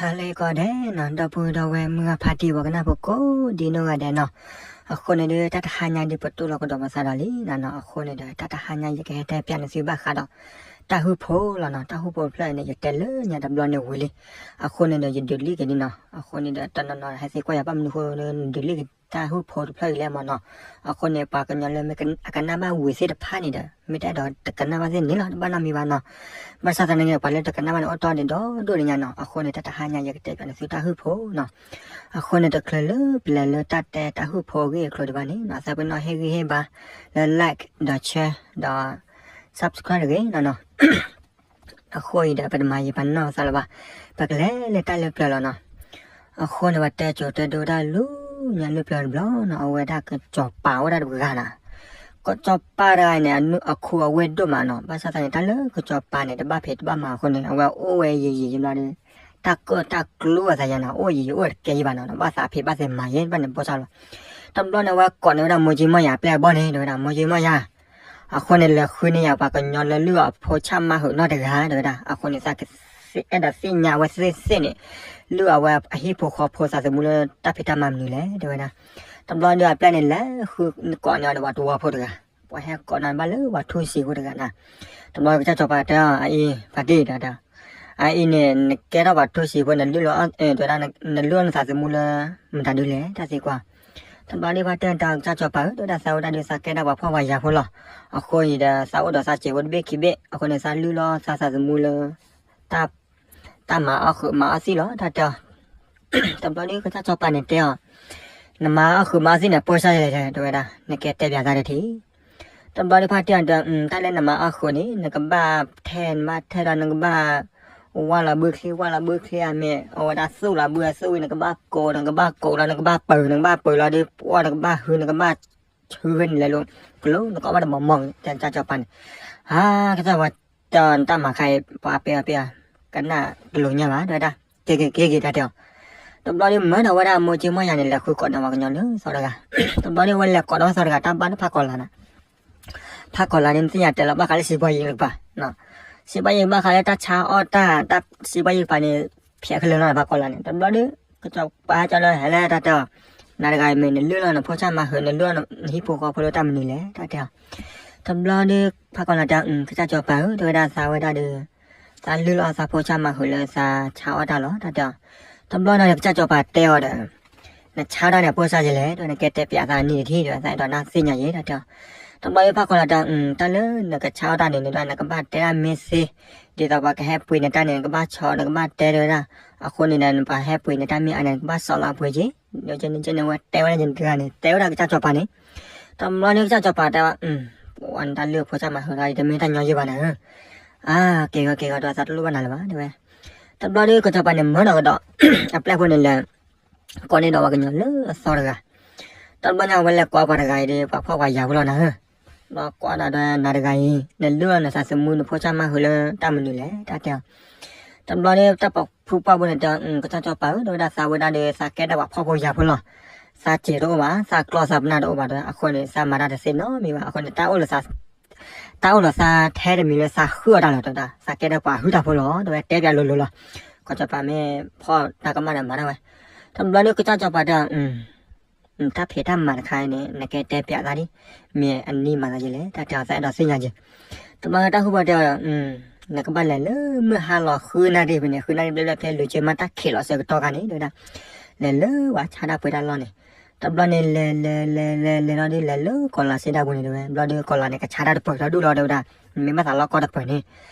ဟါလၢအဂ့ၤကိးဂၤဒဲးနီၤ, ဒီပုၢ်ဒီဝဲၢ်မုၢ်ဂၢ်ဖါတံၢ် ပှၤကနၣ်ဖိကိးဒံနီၢ်ဂၤဒဲးနီၤ, အဃိန့ၣ်ဒီး တၢ်တဟါညါဒုး ပတိၢ်လီၤကဒီးပသးဒီးလံနီၤ, အဃိန့ၣ်ဒီး တၢ်တဟါညါယကဟဲတဲပျးန့ၢ်သုဘၣ်ဃးဒီး တၢ်ဟုၣ်ဖိလီၤနီၤ, တၢ်ဟုၣ်ဖိတဖျၢၣ်အံၤန့ၣ် ယတဲလၢညါတဘျီန့ၣ်ဝံၤလံ, အဃိန့ၣ်ဒီး ယဒုးလံက့ၤဒ်နီၤ, အဃိန့ၣ်ဒီး တနီၤနီၤဟဲသံကွၢ်ယၤဘၣ်မနုၤဃိ ဒုးလံက့ၤတၢ်ဟုၣ်ဖိတဖျၢၣ်အံၤလဲၣ်မၢ်နီၤ, အဃိန့ၣ် ပှၤကညီလၢအကနၣ်ဘၣ်ဝံၤသ့ၣ်တဖၣ်န့ၣ်ဒီး မ့ၢ်တအဲၣ်ဒိးတကနၣ်ဘၣ်သ့ၣ်န့ၣ်လီၤ, တဘၣ်နီတမံၤဘၣ်နီၤ, ဘၣ်ဆၣ်သနာ်က့ ပှၤလၢတကနၣ်ဘၣ်န့ၣ် အိၣ်တီဒံးဒီဒိၣ်ဒံးညါနီၤ, အဃိန့ၣ် တၢ်တဟါညါ ယကတဲပျးန့ၢ်သုတၢ်ဟုၣ်ဖိနီၤ, အဃိန့ၣ် တချုးလၢပလဲၤလၢတၢ်တဲတၢ်ဟုၣ်ဖိအဂ့ၢ်အကျိၤဒံးဘၣ်န့ၣ်နီၤ, သးပ့ၤနီၣ်ဟ့ၣ်ဂံၢ်ဟ့ၣ်ဘါလၢ like ဒီး share ဒီး subscribe တဂ့ၤနီၤနီၤ အဃိအံၤဒီး ပတမၤယံာ်ပာ်နီၣ်ပသးလၢၤဘၣ်, ပကလဲၤလၢတၢ်လၢပျၢၤလီၤနီၤ, အဃိန့ၣ် ပှၤတဲစိၤတဲဒိတၢ်လၢညါလၢပျၢၤတဘျီနီၤ, အဝဲဒၣ်ကစီၤပၤအိၣ်ဒၣ်တဂၤနီၤ, ကစီၤပၤတဂၤန့ၣ် အခိၣ်အဝဲၢ်ဒိၣ်မးနီၤ, ဘၣ်ဆၣ်သနာ်က့ တၢ်လၢကစီၤပၤန့ၣ် တဘၣ်ဖံးတဘၣ်မၤအဃိန့ၣ် အဝဲအိၣ်ဝဲယံာ်ယံာ်ယံာ်ဘျီဒီး တၢ်ကၢၣ်တၢ်ကျူအသးယါနီၤ, အိၣ်ယံာ်ယံာ်အိၣ်တကဲယံာ်ဘၣ်နီၤ, ဘၣ်သးဖံးဘၣ်သးမၤယဲၢ်ဘၣ်န့ၣ် ဘၣ်ဆၣ်လီၤ, တဘျီန့ၣ် အဝဲကိးန့ၢ်ဝဲဒၣ်မိၢ်ကၠံမီၢ်ယၤအပျဲၢ်အဘီၣ်န့ၣ် တဲဝဲဒၣ် မိၢ်ကၠံမီၢ်ယၤ အဃိန့ၣ် လဲၤဃုန့ၢ်ယၤပှၤကညီလၢလုၢ်အီၣ်အဖိဆၣ်မါဟုးနီတဂၤ တဲဝဲဒၣ်, အဃိန့ၣ် သးအဲၣ်ဒိးသ့ၣ်ညါဝဲသ့ၣ်သ့ၣ်န့ၣ် လုၢ်အီၣ်ဝဲအဟံၣ်ဖိဃီဖိသးသမူလၢတၢ်ဖံးတၢ်မၤမနုၤလဲၣ် တဲဝဲဒၣ်, တဘျီဒီးအပျဲၢ်န့ၣ် လဲၤဃုကိးန့ၢ်အီၤဒီးပှၤတဝီဖိတဂၤ, ပှၤဟဲကိးန့ၢ်ဘၣ်လၢပှၤထူစံးဖိတဂၤနီၤ, တဘျီကစၢ်စီၤပၤတဲအီၤ အအံၤ ဖါတံၢ် တဲဝဲဒၣ်, အအံၤန့ၣ် နကဲထီၣ်ပှၤထူစံးဖိ နလုၢ်အီၣ် တဲဝဲဒၣ် နလုၢ်အီၣ်နသးသမူလၢ မတၤဒုလဲၣ် တၢ်သံကွၢ် တဘျီဒုး ဖါတံၢ်တဲအီၤ ကစၢ်စီၤပၤဧၢ တဲဝဲဒၣ် သးဝဲဒၣ်ဒီး သးကဲဒၣ်ပှၤဖှီၣ်ပှၤယာ်ဖိလီၤ, အဃိအံၤဒီး သးအိၣ်ဒီးသးစဲးဖိတဘ့ၣ်ခံဘ့ၣ် အဃိန့ၣ် သးလုၢ်လီၤသးသးသမူလၢ တၢ်မၤအီၣ်ဃုာ်မၤအီၣ်သံၣ်လီၤ တၢ်တဲအီၤ, တဘျီဒုး ကစၢ်စီၤပၤန့ၣ်တဲအီၤ, နမၤအီၣ်ဃုာ်မၤအီၣ်သံၣ်န့ၣ် ပိၢ်စၢ်ယဲလဲၣ် တဲဝဲဒၣ် နကဲတဲပျးသးတထံၣ် တဘျီဒုး ဖါတံၢ်တဲအီၤ တၢ်လၢနမၤအီၣ်ဃုာ်န့ၣ် နကဘၣ်ထဲနဘၣ်ထဲဒီး နကဘၣ် ဝၢ်လီၤဘုချံ ဝၢ်လီၤဘုချံအမဲာ် အဝဲဒၣ်သူၣ်လီၤဘုအသူၣ်ဝံၤ နကဘၣ်ကိး နကဘၣ်ကိးလီၤ နကဘၣ်ပၢၤ နကဘၣ်ပၢၤလီၤဒီး ပှၢ် နကဘၣ်ဟု နကဘၣ်ဟုဝဲန့ၣ်လဲၤလိၤ ကျိ နကဘၣ်တမီၤမီၤ တဲကစၢ်စီၤပၤန့ၣ်, ဟါ ကစၢ်ပၤတဲအီၤ နတၢ်မၤခါအံၤ ပှၤပ့အီၤပ့အီၤ ကနၣ်တလိၤညါဘၣ် တဲဝဲဒၣ်, က့ၤက့ၤက့ၤက့ၤ တၢ်တဲအီၤ, တဘျီဒုး မၢဒီးဝဲဒၣ်မိၢ်ကၠံမိၢ်ယၤန့ၣ် လဲၤဃုကိးန့ၢ်ပှၤကညီလၢသီတဂၤ, တဘျီဒုး ဝဲလဲၤကိးဒီးဝဲသီတဂၤ တၢ်ဘၣ်န့ၣ်ဖးကီးလးန့ၣ် ဖးကီးလးန့ၣ် နသ့ၣ်ညါတဲလီၤ ဘၣ်ဃးလၢစံးဘီယံၤတကပၤ, စံးဘီယံၤဘၣ်ဃးလၢတၢ်ဆါအီၣ်တၢ် တၢ်စံးဘီယံၤတကပၤန့ၣ် ဖျဲးခဲလၢာ်လီၤန့ၣ် ဖးကီးလးန့ၣ် တဘျီဒုး ကစီၤပၤဟဲကၠီလၢဟဲလၢတၢ်တဲအီၤ, နၤတဂၤအံၤမ့ၢ်နလုၢ်လီၤနဖိဆၣ်မါဟုး နလုၢ်လီၤနဟံၣ်ဖိဃီဖိလၢတၢ်မနုၤလဲၣ် တၢ်တဲအီၤ, တဘျီဒုး ဖးကီးလးတဲ ကစၢ်စီၤပၤဧၢ တဲဝဲဒၣ်သးဝဲဒၣ်ဒီး သးလုၢ်လီၤသးဖိဆၣ်မါဟုးလၢသးဆါအီၣ်တၢ်လီၤ တၢ်တဲအီၤ, တဘျီန့ၣ် ကစၢ်စီၤပၤတဲအီၤဒီး နဆါတၢ်န့ၣ် ပိၢ်စၢ်ယဲလဲၣ် တဲဝဲဒၣ်နကဲတဲပျးသးနံၤတထံၣ်ဒီး သးအဲၣ်ဒိးနၢ်သ့ၣ်ညါယဲ တၢ်တဲအီၤ, တဘျီဒုး ဖးကီးလးတဲ တၢ်လၢနကဆါအီၣ်တၢ်န့ၣ် နဒၣ်နကဘၣ်တဲဒၣ်မ့ၢ်သ့, ဒ်သိးပှၤကဟဲပှ့ၤနတၢ်န့ၣ် နကဘၣ်ဆီ နကဘၣ်တဲတဲဝဲဒၣ်, အဃိန့ၣ်ဒီး နပှၤဟဲပှ့ၤနတၢ်မ့ၢ်အါန့ၣ် နကဘၣ်ဆီလီၤအပှ့ၤက့ၤ, ဒီးကန့ၣ်ကန့ၣ်ဝဲတဲဝဲဒၣ်ယတဂၤန့ၣ် တဲဝဲဒၣ်ကစၢ်စီၤပၤန့ၣ်, တဘျီဒုး ကစၢ်စီၤပၤတဲဝဲ ပှၤနတၢ်လုၢ်အဖိဆၣ်မါဟုးလီၤအံၤ တမ့ၢ်တၢ်ညီယုာ်ဘၣ်န့ၣ်ဧၢ, အါ က့ၤဂီၤက့ၤဂီၤဒီး သးတလိၣ်ဘၣ်နၤလၢၤဘၣ် တဲဝဲ, တဘျီဒုး ကစၢ်စီၤပၤန့ၣ် မၢဒီးကဒီး အပျဲၢ်ဖိန့ၣ်လဲၤ ကိးန့ၢ်ဒီးပှၤကညီလၢအသီတဂၤ, တဘျီညါဝဲလဲၤကိးပှၤတဂၤအံၤဒီး ပှၤဖှီၣ်ပှၤယာ်ဖိလီၤနၤဧၢ, ဘျီကိးဒၣ်ဒီးနၤတဂၤအံၤ နလုၢ်လီၤနသးသမူနဖိဆၣ်မါဟုးလၢတၢ်မနုၤလဲၣ် တၢ်တဲအီၤ, တဘျီဒုး တၢ်ပာ်ဖုပာ်ဖိန့ၣ်တဲ ကစၢ်စီၤပၤဧၢ တဲဝဲဒၣ်သးဝဲဒၣ်ဒီး သးကဲဒၣ်ပှၤဖှီၣ်ဖိယာ်ဖိလီၤ, သးစဲးတအိၣ်ဘၣ် သးကျီသးပနၢ်တအိၣ်ဘၣ်ဒီး အဃိန့ၣ် သးမၤတၢ်တသ့နီတမံၤဘၣ် အဃိန့ၣ် တၢ်အိၣ်လၢ တၢ်အိၣ်လီၤသးထဲတမံၤလၢသးဟုၣ်အီၣ်တၢ်လီၤ တဲဝဲဒၣ်, သးကဲဒၣ်ပှၤဟုၣ်တၢ်ဖိလီၤ တဲဝဲ တဲပျးလိၤလိၤလီၤ, ကစၢ်စီၤပၤမ့ၢ်ဖှီၣ်တၢ်ကမၣ်ဒီးမၤတၢ်ဝဲ, တဘျီဒုး ကစၢ်စီၤပၤတဲ တၢ်ဖံးတၢ်မၤတခါအံၤန့ၣ် နကဲတဲပျးသးဒ် မ့ၢ်အနံၣ်မၤသးယဲလဲၣ် တၢ်တဲအီၤ သးအဲၣ်ဒိးသ့ၣ်ညါက့ၤ, တဘျီတၢ်ဟုၣ်ဖိတဲအီၤ နကဘၣ်လဲၤလၢမုၢ်ဟါလီၤဃုနၣ်ရံၣ်ဖဲန့ၣ် ဃုနၣ်ရံၣ်ဘျဲၣ်ဘျဲၣ် ဖဲလူၤက့မးတၢ်ခံးလီၤဆၢကတီၢ်ခါန့ၣ် တဲဝဲဒၣ်, လဲၤလၢပှၤဆါတၢ်ပှ့ၤတၢ်လီၢ်န့ၣ်, တဘျီန့ၣ် လဲၤလဲၤလဲၤလဲၤလဲၤလီၤဒုး လဲၤလၢကီးလးစ့ဒၣ်ပူၤန့ၣ် တဲဝဲ ဘျီဒုး ကီးလးန့ၣ် ကဆါတၢ်တပၢၤဒီဒူၣ်လီၤ တဲဝဲဒၣ်, မ့ၢ်ဘၣ်သးလီၢ်ကီၢ်တပၢၤန့ၣ်,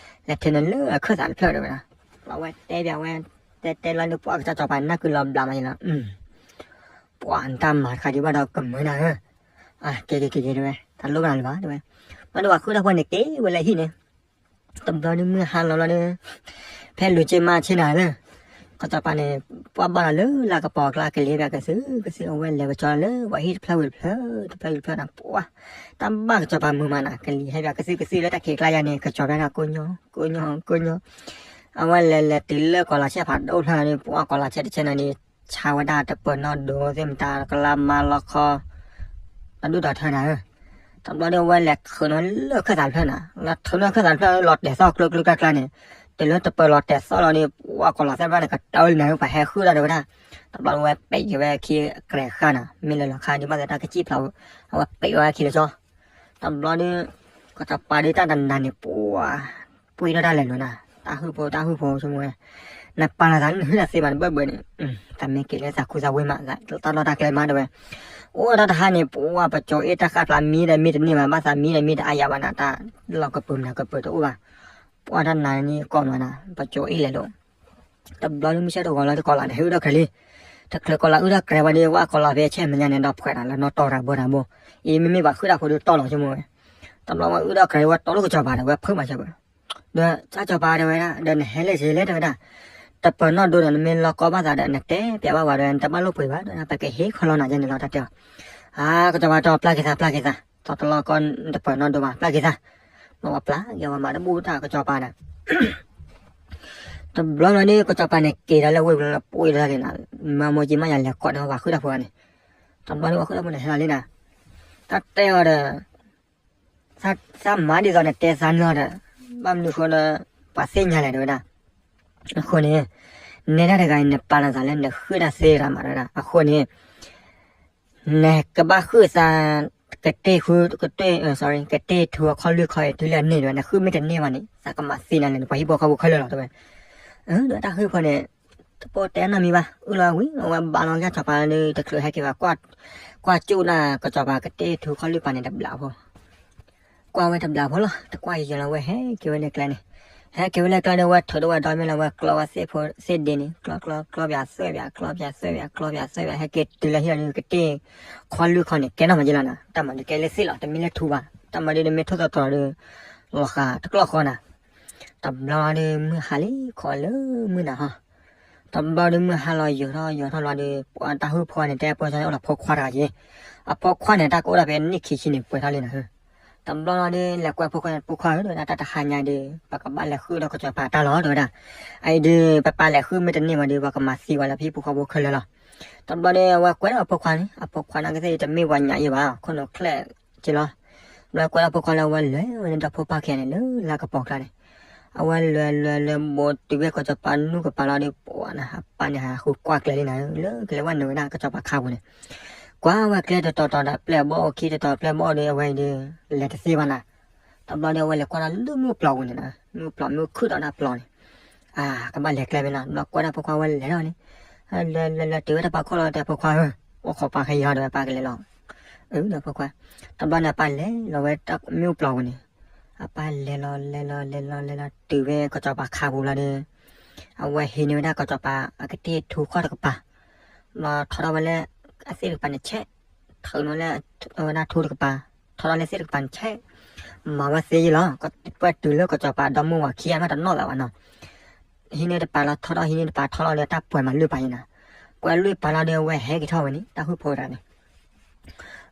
လဲၤထၢနုာ်လၢအခၢၣ်သးတဖျၢၣ် တဲဝဲဒၣ်, အဝဲတဲပျးဝဲ, တဲတဲလီၤဒုး ပှၤကစၢ်စီၤပၤနၢ်ကုလီၤဘျးမးယဲလီၤ ပှၤနတၢ်မၤတခါဒံးဘၣ်ဒီးကမုာ်နၤဧၢ, က့ၤက့ၤက့ၤက့ၤတဲဝဲ, တၢ်လိၣ်ဘၣ်နၤလၢၤဘၣ်တဲဝဲ, ဘျီဒုးပှၤဃုတၢ်ဖိန့ၣ်က့ၤဝဲလၢဟံၣ်န့ၣ်, တဘျီဒုးမုၢ်ဟါလီၤလီၤဒုး, ဖဲလူၤက့မးဆ့နၤလၢ, ကစီၤပၤန့ၣ်, ပှၤဘၣ်လီၤလၢလၢကပီၤအကျါ ကလံၤဟဲပၠးကသုၣ်ကသုၣ် အဝဲလဲၤကစီၤလၢပှၤဟံၣ်တဖျၢၣ်ဝံၤတဖျၢၣ်, တဖျၢၣ်ဝံၤတဖျၢၣ်နၤ ပှၤ, တၢ်ဘၣ်ကစီၤပၤမုာ်မးနၤ ကလံၤဟဲပၠးကသုၣ်ကသုၣ်လၢတၢ်ခံးကျါယါန့ၣ် ကစီၤပၤဒၣ်ကိညိ ကိညိ ကိညိ, အဝဲလဲၤလဲၤတုၤလၢကီးလးဆဲဖးဒိၣ်ဖျၢၣ်န့ၣ် ပှၤကီးလးဆဲတဆဲနၤန့ၣ်, ဆါဝဲဒၣ်တပၢၤနီၣ်ဒိသ့ၣ်မတၤ ကလါမါလီခီ တဒူၣ်ဒီးထၢနၤဧၢ, တဘျီဒုးအဝဲလဲၤထုးနီၣ်လၢခၢၣ်သးတဖျၢၣ်နၤ, လီၤထုးနီၣ်ခၢၣ်သးတဖျၢၣ်လီၤတဲာ်သီၣ်ကျိကျိကျါကျါန့ၣ်, တုၤလၢတပၢၤလီၤတဲာ်သီၣ်လီၤန့ၣ်, ပှၢ်ကီၤလီၤသ့ၣ်တဖၣ်န့ၣ် ကတၢၢ်လံနၤ ပှၤဟဲဃုာ်ဒီးတဲဝဲဒၣ်, တဘျီဝဲပဲာ်က့ၤဝဲခံကရဲၤဃာ်နၤ မ့ၢ်လၢလီၤခါဒ်ဘၣ်သးတၢ်ကစံၣ်ဖျိး, အဝဲပဲာ်ဝဲခံလၢကၠီ, တဘျီဒီး ကစီၤပၤဒ်တၢ်တနၤန့ၣ် ပှၢ် ပှ့ၤထီၣ်တၢ်လဲၤလိၤနၤ, တၢ်ဟုၣ်ဖိတၢ်ဟုၣ်ဖိဆိကမိၣ်ဝဲ, နပာ်လီၤသးလၢနဟုၣ်တၢ်သ့မးတဘၢၣ်ဘၢၣ်န့ၣ်, သးမ့ၢ်က့ၤလၢသးခူသးဝ့ၢ်မး တၢ်လီၢ်တၢ်ကျဲမးတဲဝဲ, အိၣ်တၢ်တဟါန့ၣ် ပှၢ်ပကၠိအ့ၣ်တၢ်ဃၣ်ဖျါမံဒီးမ့ၢ်တန့ၢ်ဘၣ် ဘၣ်သးမံဒီးမ့ၢ်တအါယၤဘၣ်နၤ တၢ်လီၢ်ကပၢၤမနုၤကပၢၤတအိၣ်ဘၣ်, ပှၢ်တၢ်နၤန့ၣ်ကီးမးနၤ ပကၠိအ့ၣ်လဲၤလိၤ တဘျီဒ်မုၢ်ဆ့ၣ်တဂီၤလီၤ တကီၤလးန့ၣ် ဟဲအုၣ်ထီၣ်ကြဲးလံ, တချုးကီၤလးအုၣ်ထီၣ်ကြဲးဝဲဒီး ဝဲကီၤလးဖဲဆဲးမဲာ်ညါန့ၣ် ဒီးဖှဲးနၤလၢနီၢ်တီၢ်တၢ်ဘိတၢ်ဘိ, အံၤမ့မ့ၢ်ပှၤဟုၣ်တၢ်ဖိဒီးတီၢ်လီၤဆိကမိၣ်ဝဲ, တဘျီဝဲအုၣ်ထီၣ်ကြဲးဝဲတီၢ်လိာ်ကစီၤပၤဒီး ဝဲဖုးမးဆိကမိၣ်, ဒီးတၢ်ကစီၤပၤတဲဝဲဒၣ် ဒီးနဟဲလဲၣ်က့ၤလဲၣ်တဲဝဲဒၣ်, တပၢၤနီၢ်ဒိဒီးနမ့ၢ်လီၤကီဘၣ်သးဒီး နတဲပျးဘၣ်ဝဲဒီး နတဘၣ်လိာ်ပှ့ၤဘၣ်ဒီး ပကဟ့ၣ်ခီလီၤနၤယဲန့ၣ်လီၤ တၢ်တဲအီၤ, အါ ကစီၤပၤတဲအီၤ ပျၢ်က့ၤသး ပျၢ်က့ၤသး, သီတလီၢ်ကီၢ်တပၢၤနီၢ်ဒိဘၣ် ပျၢ်က့ၤသး, ဘျီဝဲပျၢ်က့ၤဝဲမးတဘူၣ်တၢ်ကစီၤပၤဒီး တဘျီလီၤဒီး ကစီၤပၤန့ၣ်က့ၤဒီးလၢဝ့ၢ်ပူၤလီၤ ပှ့ၤဒီးလံနၤ, မၤမိၢ်ကံမးယၤလဲၤကိးန့ၢ်ပှၤဟုၣ်တၢ်ဖိန့ၣ်, တဘျီဒီးပှၤဟုၣ်တၢ်ဖိန့ၣ်ဟဲလီၤလံနၤ, တၢ်တဲအီၤဒီး သးမၤဒ်သိးနတဲသးန့ၣ်လီၤဒီး, ဘၣ်မနုၤအဃိဒီး ပှၤသ့ၣ်ညါလဲၣ်တဲဝဲဒၣ်, အဃိန့ၣ် နဲဒၣ်တဂၤအံၤ နပာ်လီၤသးလၢနဟုၣ်တၢ်သ့တၢ်မးတဲဝဲဒၣ် အဃိန့ၣ် နကဘၣ်ဟုၣ်သး ကတ့ၢ်ဃု ကတ့ၢ် ကတ့ၢ်ထူအခီၣ်လွံၢ်ခီအံၤတုၤလၢအန့ၢ်တဲဝဲ နဟုၣ်မ့ၢ်တန့ၢ်ဘၣ်န့ၣ် သးကမၤသံနၤလၢနပှၤဟံၣ်ဖိဃီဖိခဲလၢာ်လီၤတဲဝဲ, အၢ ဒီးတၢ်ဟုၣ်ဖိန့ၣ် တပိၢ်တဲနီတမံၤဘၣ် အုၣ်လီၤဝံၤ အဝဲဘါလီၤကစၢ်စီၤပၤဒီး တချုးဟဲက့ၤဘၣ် ကွၢ်ကၠူၣ်ဒၣ်ကစီၤပၤကတ့ၢ်ထူခီၣ်လွံၢ်ပၤန့ၣ်တဘျးဖိ ကွၢ်ဝဲတဘျးဖိလီၤ တကွၢ်ယံာ်ယံာ်လီၤ ဝဲဟဲက့ၤဝဲလၢကျဲန့ၣ်, ဟဲက့ၤဝဲလၢကျဲဒီး ဝဲထုးထီၣ်ဝဲဒီမ့ၢ်လီၤ ဝဲကျီဝဲသ့ၣ်ဖိသ့ၣ်ဒ့န့ၣ် ကျီကျီကျီပၠးသွဲၣ်ပၠး ကျီပၠးသွဲၣ်ပၠး ကျီပၠးသွဲၣ်ပၠး ဟဲက့ၤတုၤလၢဟံၣ်လီၤဒီး ကတ့ၢ်ခီၣ်လွံၢ်ခီန့ၣ် ကဲနီၢ်မးက့လီၤနၤ တၢ်မၤဒုးကဲလၢသ့ၣ်လီၤ တမ့ၢ်လၢထူဘၣ် တၢ်မၤဒုးတမ့ၢ်ထိၣ်သတြီၤဒီး လီၤဃာ်တကျီၢ်ဃီနၤ, တဘျီဒီးမုၢ်ဟါလံ ခီလၢမုၢ်နၤဟီ တဘျီဒီးမုၢ်ဟါလီၤယိာ်ထီၣ်ယိာ်ထီၣ်လီၤဒီး ပှၤတၢ်ဟုၣ်ဖိန့ၣ် တဲဖိန့ၣ်အိၣ်ဒီးဖိခွါတဂၤက့ၤ, အဖိခွါန့ၣ် တၢ်ကအိၣ်ဒၣ်ဖဲနံၣ်ခံဆံန့ၣ် ပှဲၤထီၣ်လံနၤ, တဘျီဒီးလဲၤကွဲးဖိခွါ ဖိခွါဧၢ တဲဝဲဒၣ် တၢ်တဟါညါဒီး ပကဘၣ်လဲၤဟုၣ်ဒီးကစီၤပၤတၢ်လီၤ တဲဝဲဒၣ်, အအံၤဒီး ပပာ်လဲၤဟုၣ်မ့ၢ်တန့ၢ်ဘၣ်ဒီး ပှၤကမၤသံဝဲလၢပဟံၣ်ဖိဃီဖိခဲလၢာ်လီၤ, တဘျီဒီးအဝဲကွဲးဒီးအဖိခွါန့ၣ် အဖိခွါန့ၣ်ကသ့ၣ်တမ့ၢ်ပှၤညၣ်အံၤဘၣ် ခိၣ်နူာ်ချဲၣ်က့လီၤ ဘျီကွဲးဒီးဖိခွါလၢအဝဲလဲၤဝဲန့ၣ်ဒီးဖိပၢ်ခံဂၤန့ၣ် လၢလါကပီၤကျါန့ၣ်, အဝဲလဲၤလဲၤလဲၤဘူးတုၤဝဲကစီၤပၤနူၢ်ကပၤလီၤဒီး ပှၤနၤ အပၢ်န့ၣ်ဟးဃုကွၢ်ကျဲလံနၤဧၢ လၢကလဲၤဝဲနုာ်ဝဲဒၣ်ကစီၤပၤခါပူၤန့ၣ်, ကွၢ်ဝဲကျဲတတီၤတီၤဒီး ပျဲၢ်ဘီၣ်အိၣ်ခံတတီၤ ပျဲၢ်ဘီၣ်ဒီး အဝဲအံၤဒီး လဲၤတသ့ဘၣ်နၤ, တဘျီဒီးအဝဲလဲၤကွၢ်ဒီးလၢမုၢ်ပျီၤပူၤန့ၣ်နၤ, မုၢ်ပျီၤမုၢ်ခုၣ်ဒီးတၢ်ပျီၤန့ၣ် အကဘၣ်လဲၤကျဲဖဲလီၤ, ဘျီကွဲးဒီးဖိခွါဝဲလဲၤထီၣ်န့ၣ်, လဲၤလဲၤလဲၤတုၤဝဲတၢ်ပာ်ခိၣ်လီၤ တဲဖိခွါဧၢ, အိၣ်ခိးပၢ်ခဲအံၤဟီဒီး ပၢ်ကလဲၤလီၤ, အၢ ဒီးဖိခွါ, တဘျီန့ၣ် အပၢ်လဲၤလီၤဝဲမုၢ်ပျီၤပူၤန့ၣ်, အပၢ်လဲၤလီၤလဲၤလီၤလဲၤလီၤလဲၤလီၤ တုၤဝဲကစီၤပၤခါပူၤလီၤဒီး, အဝဲဟံးန့ၢ်ဝဲဒၣ်ကစီၤပၤအကတ့ၢ်ထူခီၣ်တကပၤ, ဘျီထီထီၣ်ဝဲလၢ အသ့ၣ်တကပၤန့ၣ်ဆဲး, ထုးန့ၢ်လၢ အဝဲဒၣ်ထူတကပၤ, ထီထီၣ်လၢသ့ၣ်တကပၤန့ၣ်ဆဲး, မၤဝဲသ့ယ့ၢ်လီၤ, ပှဲၤတုၤလၢကစီၤပၤဒီမါဝၤခံဂၤမးတနီၣ်သးဘၣ်နီၤ, ဟံးန့ၢ်တပၤလီၤထီထီၣ် ဟံးန့ၢ်တပၤထီထီၣ်လၢတၢ်ပှဲၤမးလွံၢ်ပၤအံၤနၤ, ပှဲၤလွံၢ်ပၤလီၤဒီးအဝဲဟဲက့ၤထီၣ်ဝဲန့ၣ် တၢ်ဟုၣ်ဖိတဂၤန့ၣ်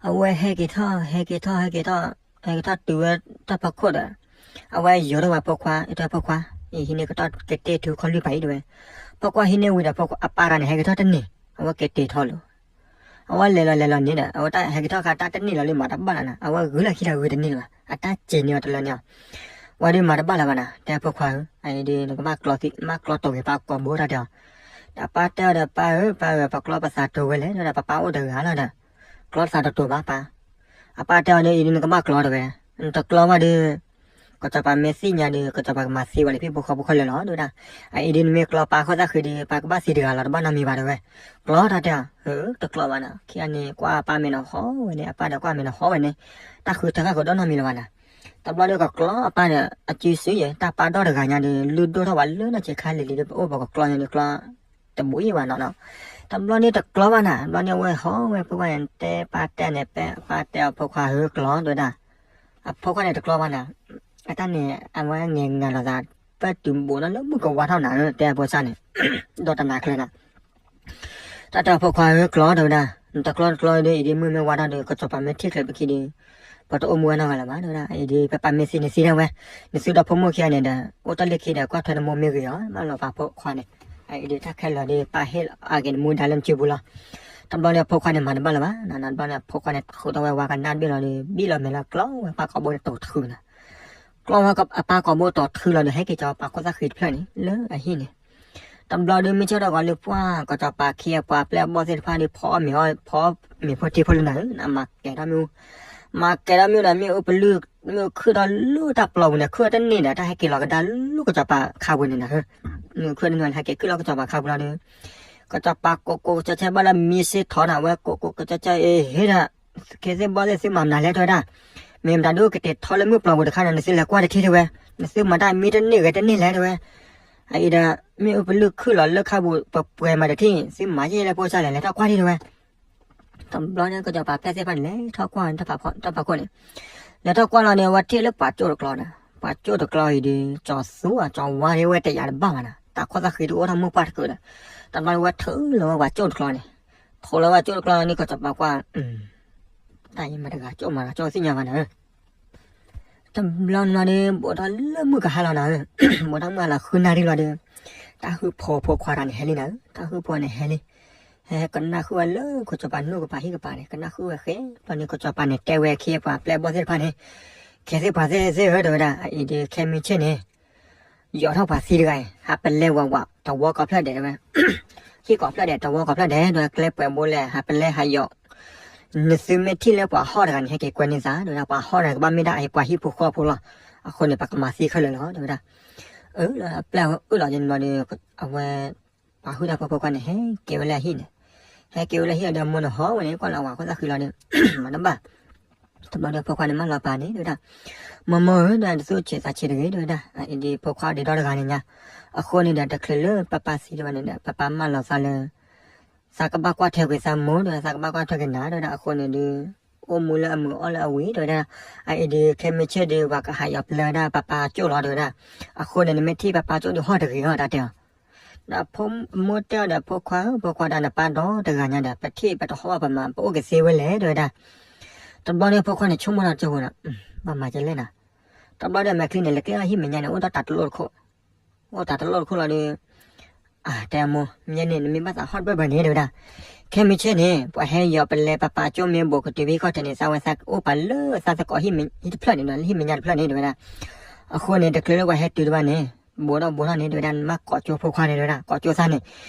အဝဲဟဲက့ၤထီၣ် ဟဲက့ၤထီၣ် ဟဲက့ၤထီၣ် ဟဲက့ၤထီၣ်တုၤဝဲတၢ်ဖီခိၣ်ဒီး, အဝဲယိၤထီၣ်ဝဲဖိခွါ အတဲဖိခွါ, အံၤဟံးန့ၢ်ကတီၢ်ကတ့ၢ်ထူခီၣ်လွံၢ်ပၤအံၤတဲဝဲ, ဖိခွါဟံးန့ၢ်ဝံၤဒီး အပၢ်တဂၤန့ၣ် ဟဲက့ၤထီၣ်တန့ၢ်, အဝဲက့ၤတ့ၢ်ထီၣ်လီၤ, အဝဲလဲၤလီၤလဲၤလီၤန့ၣ်ဒီး အဝဲတၢ်ဟဲက့ၤထီၣ်အခါ တၢ်တန့ၢ်လီၤလၢမၤတဘၣ်လၢၤနၤ, အဝဲဂုာ်လၢခံဒီးဂုာ်တန့ၢ်လၢၤဘၣ်, အတၢ်စ့ၤန့ၢ်အီၤတလၢန့ၣ်လီၤ, ဝဲဒုးမၤတဘၣ်လၢၤဘၣ်နၤ, တဲဖိခွါဧၢ, အံၤဒုး နကဘၣ်ကျီသံ ဘၣ်ကျီတိၤက့ၤပၢ်ကိာ်ဘိတၢ်တဲအီၤ, ဒီးအပၢ်တဲအီၤဒီး ပၢ်ဧၢ ပၢ်ဧၢ ပကျီပသးတိၤဝဲလဲၣ် ဒီးပပၢ်အိၣ်တဂၤလီၤဒီး, ကျီသးတတိၤဘၣ်ပၢ်, အပၢ်တဲအီၤဒုး အံၤဒုးနကဘၣ်ကျီတဲဝဲ, နတကျီဘၣ်ဒီး ကစီၤပၤမ့ၢ်သ့ၣ်ညါဒီး ကစီၤပၤကမၤသံဝဲလၢဟံၣ်ဖိဃီဖိခဲလၢာ်လီၤ တဲဝဲဒၣ်, အအံၤဒုးနမ့ၢ်ကျီပၢ်အခိၣ်သၣ်ဃံဒီး ပၢ်ကဘၣ်သံတဂၤလီၤ တဘၣ်နီတမံၤဘၣ်တဲဝဲ, ကျီတၢ်တဲအီၤ, တကျီဘၣ်နၤ, ခံဂၤန့ၣ် ကွၢ်ပၢ်မဲာ်နဟီဝဲန့ၣ် အပၢ်ဒီးကွၢ်မဲာ်နဟီဝဲန့ၣ်, တၢ်ဃုထၢဃာ်ဃုာ်ဒီးနီတမံၤလၢၤဘၣ်နၤ, တဘျီဒီးကကျီအပၢ်ဒီး အစုစုယဲၢ် တၢ်ပၢ်ဒီတဂၤညါဒီး လုၢ်ဒိၣ်ထီၣ်ဝဲလၢနီၢ်ဆံးခါလံၤလံၤဒီး ပအိၣ်ပကကျီညါဒီးကျီ တဘူးယံာ်ဘၣ်နီၤနီၤ, တဘျီန့ၣ်တကျီဘၣ်နၤ, ဘျီန့ၣ်အဝဲဟီဝဲဖိခွါန့ၣ် တဲပၢ်တဲန့ၣ် ပၢ်တဲအဖိခွါဧၢကျီတဲဝဲဒၣ်, အဖိခွါန့ၣ်တကျီဘၣ်နၤ, အတၢ်န့ၣ် အဝဲငဲၤငၤလီၤသး ပၢၢ်တုၤဘူးနီၤလၢမုၢ်ကဝါထီၣ်နၤဧၢ တဲအဖိစၢ်န့ၣ်, ဒီးတနၤချၢနၤ တၢ်တဲအဖိခွါဧၢကျီတဲဝဲဒၣ်, နတကျီတကျီဒီး အံၤဒ်မုၢ်မ့ၢ်ဝါထီၣ်ဒီး ကစီၤပၤမ့ၢ်ထံၣ်ချၢပခံဒီး ပတအိၣ်မူဝဲနီတဂၤလၢၤဘၣ် တဲဝဲဒၣ်, အံၤဒ် ပပၢ်မ့ၢ်သံန့ၣ်သံဒၣ်ဝဲ, နသုဒီးဖိမုၣ်ခံဂၤန့ၣ်ဒီး အိၣ်တ့ၢ်လၢခံဒီး ကွၢ်ထွဲနမိၢ်မ့ၢ်ဂ့ၤအီၤ ဘၣ်လီၤပာ်ဖိခွါန့ၣ်, အံၤဒ်တၢ်ခဲလၢာ်ဒီး ပၢ်ဟ့ၣ်အါက့ၤနမူဒါလၢနစုပူၤလီၤ, တဘျီန့ၣ်အဖိခွါန့ၣ်မၤတဘၣ်လၢၤဘၣ်, နတဘျီန့ၣ်အဖိခွါန့ၣ် ဃုာ်ထီၣ်ဝဲဝါကနၣ်တဘ့ၣ်လီၤဒီး ဘံၣ်လီၤမဲာ်လီၤကျီဝဲပၢ်ကိာ်ဘိန့ၣ်တိၤထုးနၤ ကျီဝဲအပၢ်ကိာ်ဘိတီၤထုလီၤဒီး ဟဲက့ၤကၠီပာ်ခိၣ်သၣ်ဃံတဖျၢၣ်န့ၣ် လၢအဟံၣ်န့ၣ်, တဘျီဒီးမုၢ်ဆ့ၣ်ထီၣ်ဂီၤလၢပှၢ် ကစီၤပၤခ့အပှၤပျဲၢ်အဘီၣ်သ့ၣ်တဖၣ်ဒီး ဖီအီၣ်မ့ၤအီၣ် ဖီမ့ၤဖိထံဖိလၢနၤဧၢ, နမၤကဲၤထီၣ်မ့ၣ်အူ, မၤကဲၤထီၣ်မ့ၣ်အူဒီး မ့ၣ်အူပလုၢ် မ့ၣ်အူခုၣ်ထီၣ်လၢတၢ်ပျီပူၤန့ၣ် ခုၣ်တန့ၢ်ဒီး တၢ်ဟဲက့ၤလီၤကဒါလၢကစီၤပၤခါပူၤန့ၣ်နၤဧၢ, မ့ၣ်အူခုၣ်တန့ၢ်ဟဲက့ၤခုၣ်လီၤကစီၤပၤခါပူၤလီၤဒီး ကစီၤပၤကိးကိးကစီၤဆၢဘၣ်လၢမံစ့ထီနၤဝဲ ကိးကိးကစီၤဆၢအ့ဟ့ဒီး ခ့သ့ၣ်ဘီၣ်သ့ၣ်သုမၤမနုၤလဲၣ်တဲဝဲဒၣ်, မ့ၢ်မတၤဒုးကတဲာ်ထီလၢမုၢ်ပျီပူၤတခါန့ၣ် နသုလဲၤကွၢ်တထံၣ်တဲဝဲ, နသုမၤတၢ်မံတန့ၢ်ဂဲၤတန့ၢ်လဲၣ်တဲဝဲ, အအံၤဒီး မ့ၣ်အူပလုၢ်ခုၣ်လီၤလၢခါပူၤ ပပှဲၤမးတထံၣ် သုမၤယဲၢ်လၢဖိစၢ်လဲၣ် လဲၤထီၣ်ကွၢ်ထံၣ်တဲဝဲ တဘျီန့ၣ် ကစီၤပၤပျဲၢ်သ့ၣ်တဖၣ်န့ၣ် လဲၤထီၣ်ကွၢ်တၢ်ဖးခိၣ်န့ၣ်, လဲၤထီၣ်ကွၢ်လီၤဒီး အဝဲထံၣ်လၢပှၤကၠိၣ်တကျီဒီး ပှၤကၠိၣ်တကျီအံၤဒီး ကၠီၤသူဧါ ကၠီၤဝါဒ်ဝဲတယာ်တဘၣ်ဘၣ်နၤ, တၢ်ခီၣ်သးဃံတအိၣ်ထီၣ်မိၢ်ပှၢ်တကုာ်ဒီး, တဘျီန့ၣ် ဝဲထုးလီၤဝဲပှၤကၠိၣ်တကျီန့ၣ်, ထုးလီၤဝဲကၠိၣ်တကျီန့ၣ် ကစီၤပၤကွၢ် တၢ်အံၤမ့ၢ်တဂၤကၠိၣ်မး တဂၤကၠိၣ်သ့ၣ်ညါဘၣ်နၤဧၢ တဘျီန့ၣ်လီၤဒီး ဘူးထီၣ်လၢမုၢ်ကဟါလီၤနၤဧၢ, ဘူးထီၣ်မုၢ်ဟါလီၤဃုနၣ်ရံၣ်လီၤဒီး တၢ်ဟုၣ်ဖိဖိခွါတဂၤန့ၣ်ဟဲလံနၤဧၢ, တၢ်ဟုၣ်ဖိန့ၣ်ဟဲလံ, ဟဲကနၣ်ဃုာ်ဝဲလၢကစီၤပၤနူၢ်ကပၤဟံၣ်ကပၤန့ၣ် ကနၣ်ဃုာ်ဝဲဃဲ, တဘျီန့ၣ် ကစီၤပၤန့ၣ်တဲဝဲခ့ပှၤပျဲၢ်ဘီၣ်သ့ၣ်တဖၣ်န့ၣ်, ခဲသ့ၣ်ပှၤသ့ၣ်သ့ၣ်ဧၢ တဲဝဲဒၣ် အအံၤဒုးခဲမုၢ်ဆ့ၣ်န့ၣ် ယီၤထီၣ်ပှၤသံတဂၤအံၤ ဟးပလဲဝဲဝး တဝီကီၢ်ဖျၢၣ်ဒဲးတဲဝဲ, ဟံၣ်ကီၢ်ဖျၢၣ်ဒဲး တဝီကီၢ်ဖျၢၣ်ဒဲး ဒီးကျဲပှဲၤဘိလဲၣ် ဟးပလဲဟးယီၤ နသုမ့ၢ်ထံၣ်လၢပှၤဟီၣ်တဂၤန့ၣ် ဟဲက့ၤကွဲန့ၢ်သး တဲဝဲဒၣ် ပှၤဟီၣ်တဂၤကဘၣ်မ့ၢ်ဒၣ်အပှၤဟံၣ်ဖိဃီဖိလီၤ, အဃိန့ၣ် ပကမၤသံခဲလၢာ်လီၤ တဲဝဲဒၣ်, အၢ လၢအပျဲၢ်အီၤလီၤန့ၣ်ဒီး အဝဲ ပှၤဟုၣ်တၢ်ဖိဖိခွါန့ၣ် ဟဲက့ၤဝဲလၢအဟံၣ်န့ၣ်, ဟဲက့ၤဝဲလၢဟံၣ်ဒီးမိၢ်န့ၣ်ဟီၣ်ဝဲန့ၣ် ကွၢ်လၢအဝၤခိၣ်သၣ်ဃံလီၤဒီး မၤတဘၣ် တဘျီဒီးဖိခွါန့ၣ်မၢလီၤပာ်န့ၣ် တဲဝဲဒၣ်, မိၢ်မိၢ်ဧၢ ဒၣ်တသူၣ်ဆံးသးဆံးတဂ့ၤ တဲဝဲဒၣ်, အအံၤဒုးဖိခွါဒုးဒီတဂၤန့ၣ်ညါ, အဃိန့ၣ်ဒီး တချုးလၢပၢ်ပၢ်သံဒံးဘၣ်န့ၣ်ဒီး ပၢ်ပၢ်မၢလီၤသးလၢ သးကဘၣ်ကွၢ်ထွဲကွံာ်သးမိၢ် တဲဝဲဒၣ် သးကဘၣ်ကွၢ်ထွဲက့ၤနၤ တဲဝဲဒၣ်, အဃိန့ၣ်ဒုး အိၣ်မူလၢအမုာ်အီၣ်လၢအဝံၤ တဲဝဲဒၣ်, အအံၤဒုး ခဲမုၢ်ဆ့ၣ်ဒုး ပှၤကဟးယီၤပလဲဝဲဒၣ် ပၢ်ပၢ်ကၠိၣ်လီၤ တဲဝဲဒၣ်, အဃိန့ၣ် နမ့ၢ်ထံၣ်ပၢ်ပၢ်ကၠိၣ်ဒုးဟီၣ်တဂ့ၤအီၤ တၢ်တဲအီၤ ဒီးဖိမိၢ်တဲအီၤဒီး ဖိခွါဧၢ ဖိခွါဒီးနပၢ်ဒီတဂၤညါဒီး ပထံၣ်ပတဟီၣ်ဘၣ်ပမၤ ပအိၣ်ကသ့ဝဲလဲၣ် တဲဝဲဒၣ်, တဘျီန့ၣ်ဖိခွါန့ၣ်ဆိကမိၣ်ထီၣ်ကၠိဖိဒီး ဘၣ်မၤကလဲၣ်နၤ, တဘျီဒီးမဲာ်ချံန့ၣ် လဲၤကျဲထီၣ်ဟံၣ်မဲာ်ညါန့ၣ် အိၣ်ဒီးတၢ်တလိၣ်တခိၣ်, အိၣ်တၢ်တလိၣ်တခိၣ်လီၤဒီး တဲအမိၢ် မ့ၢ်န့ၣ် နမ့ၢ်ဘၣ်သးဟီၣ်တဘၢၣ်ဘၢၣ်န့ၣ် တဲဝဲဒၣ်, ခဲမုၢ်ဆ့ၣ်န့ၣ် ပှၤဟဲယီၤပလဲပၢ်ပၢ်ကၠိၣ်မ့ၢ်ဘူးကတုၤဖဲဟံၣ်ခီၣ်ထံးန့ၣ် သးဝဲသးအိၣ်ပာ်လၢသးသကိးဟံၣ်မဲာ်ညါတဖျၢၣ်န့ၣ်ဒီး ဟံၣ်မဲာ်ညါတဖျၢၣ်န့ၣ် တဲဝဲဒၣ်, အဃိန့ၣ် တချုးလၢပှၤဟဲတုၤတဘၣ်န့ၣ် ဘူးထီၣ်ဘူးထီၣ်န့ၣ် တဲဝဲဒၣ် နမ့ၢ်ကိးကၠိဖိခွါန့ၣ် တဲဝဲဒၣ် ကိးကၠိသးန့ၣ်,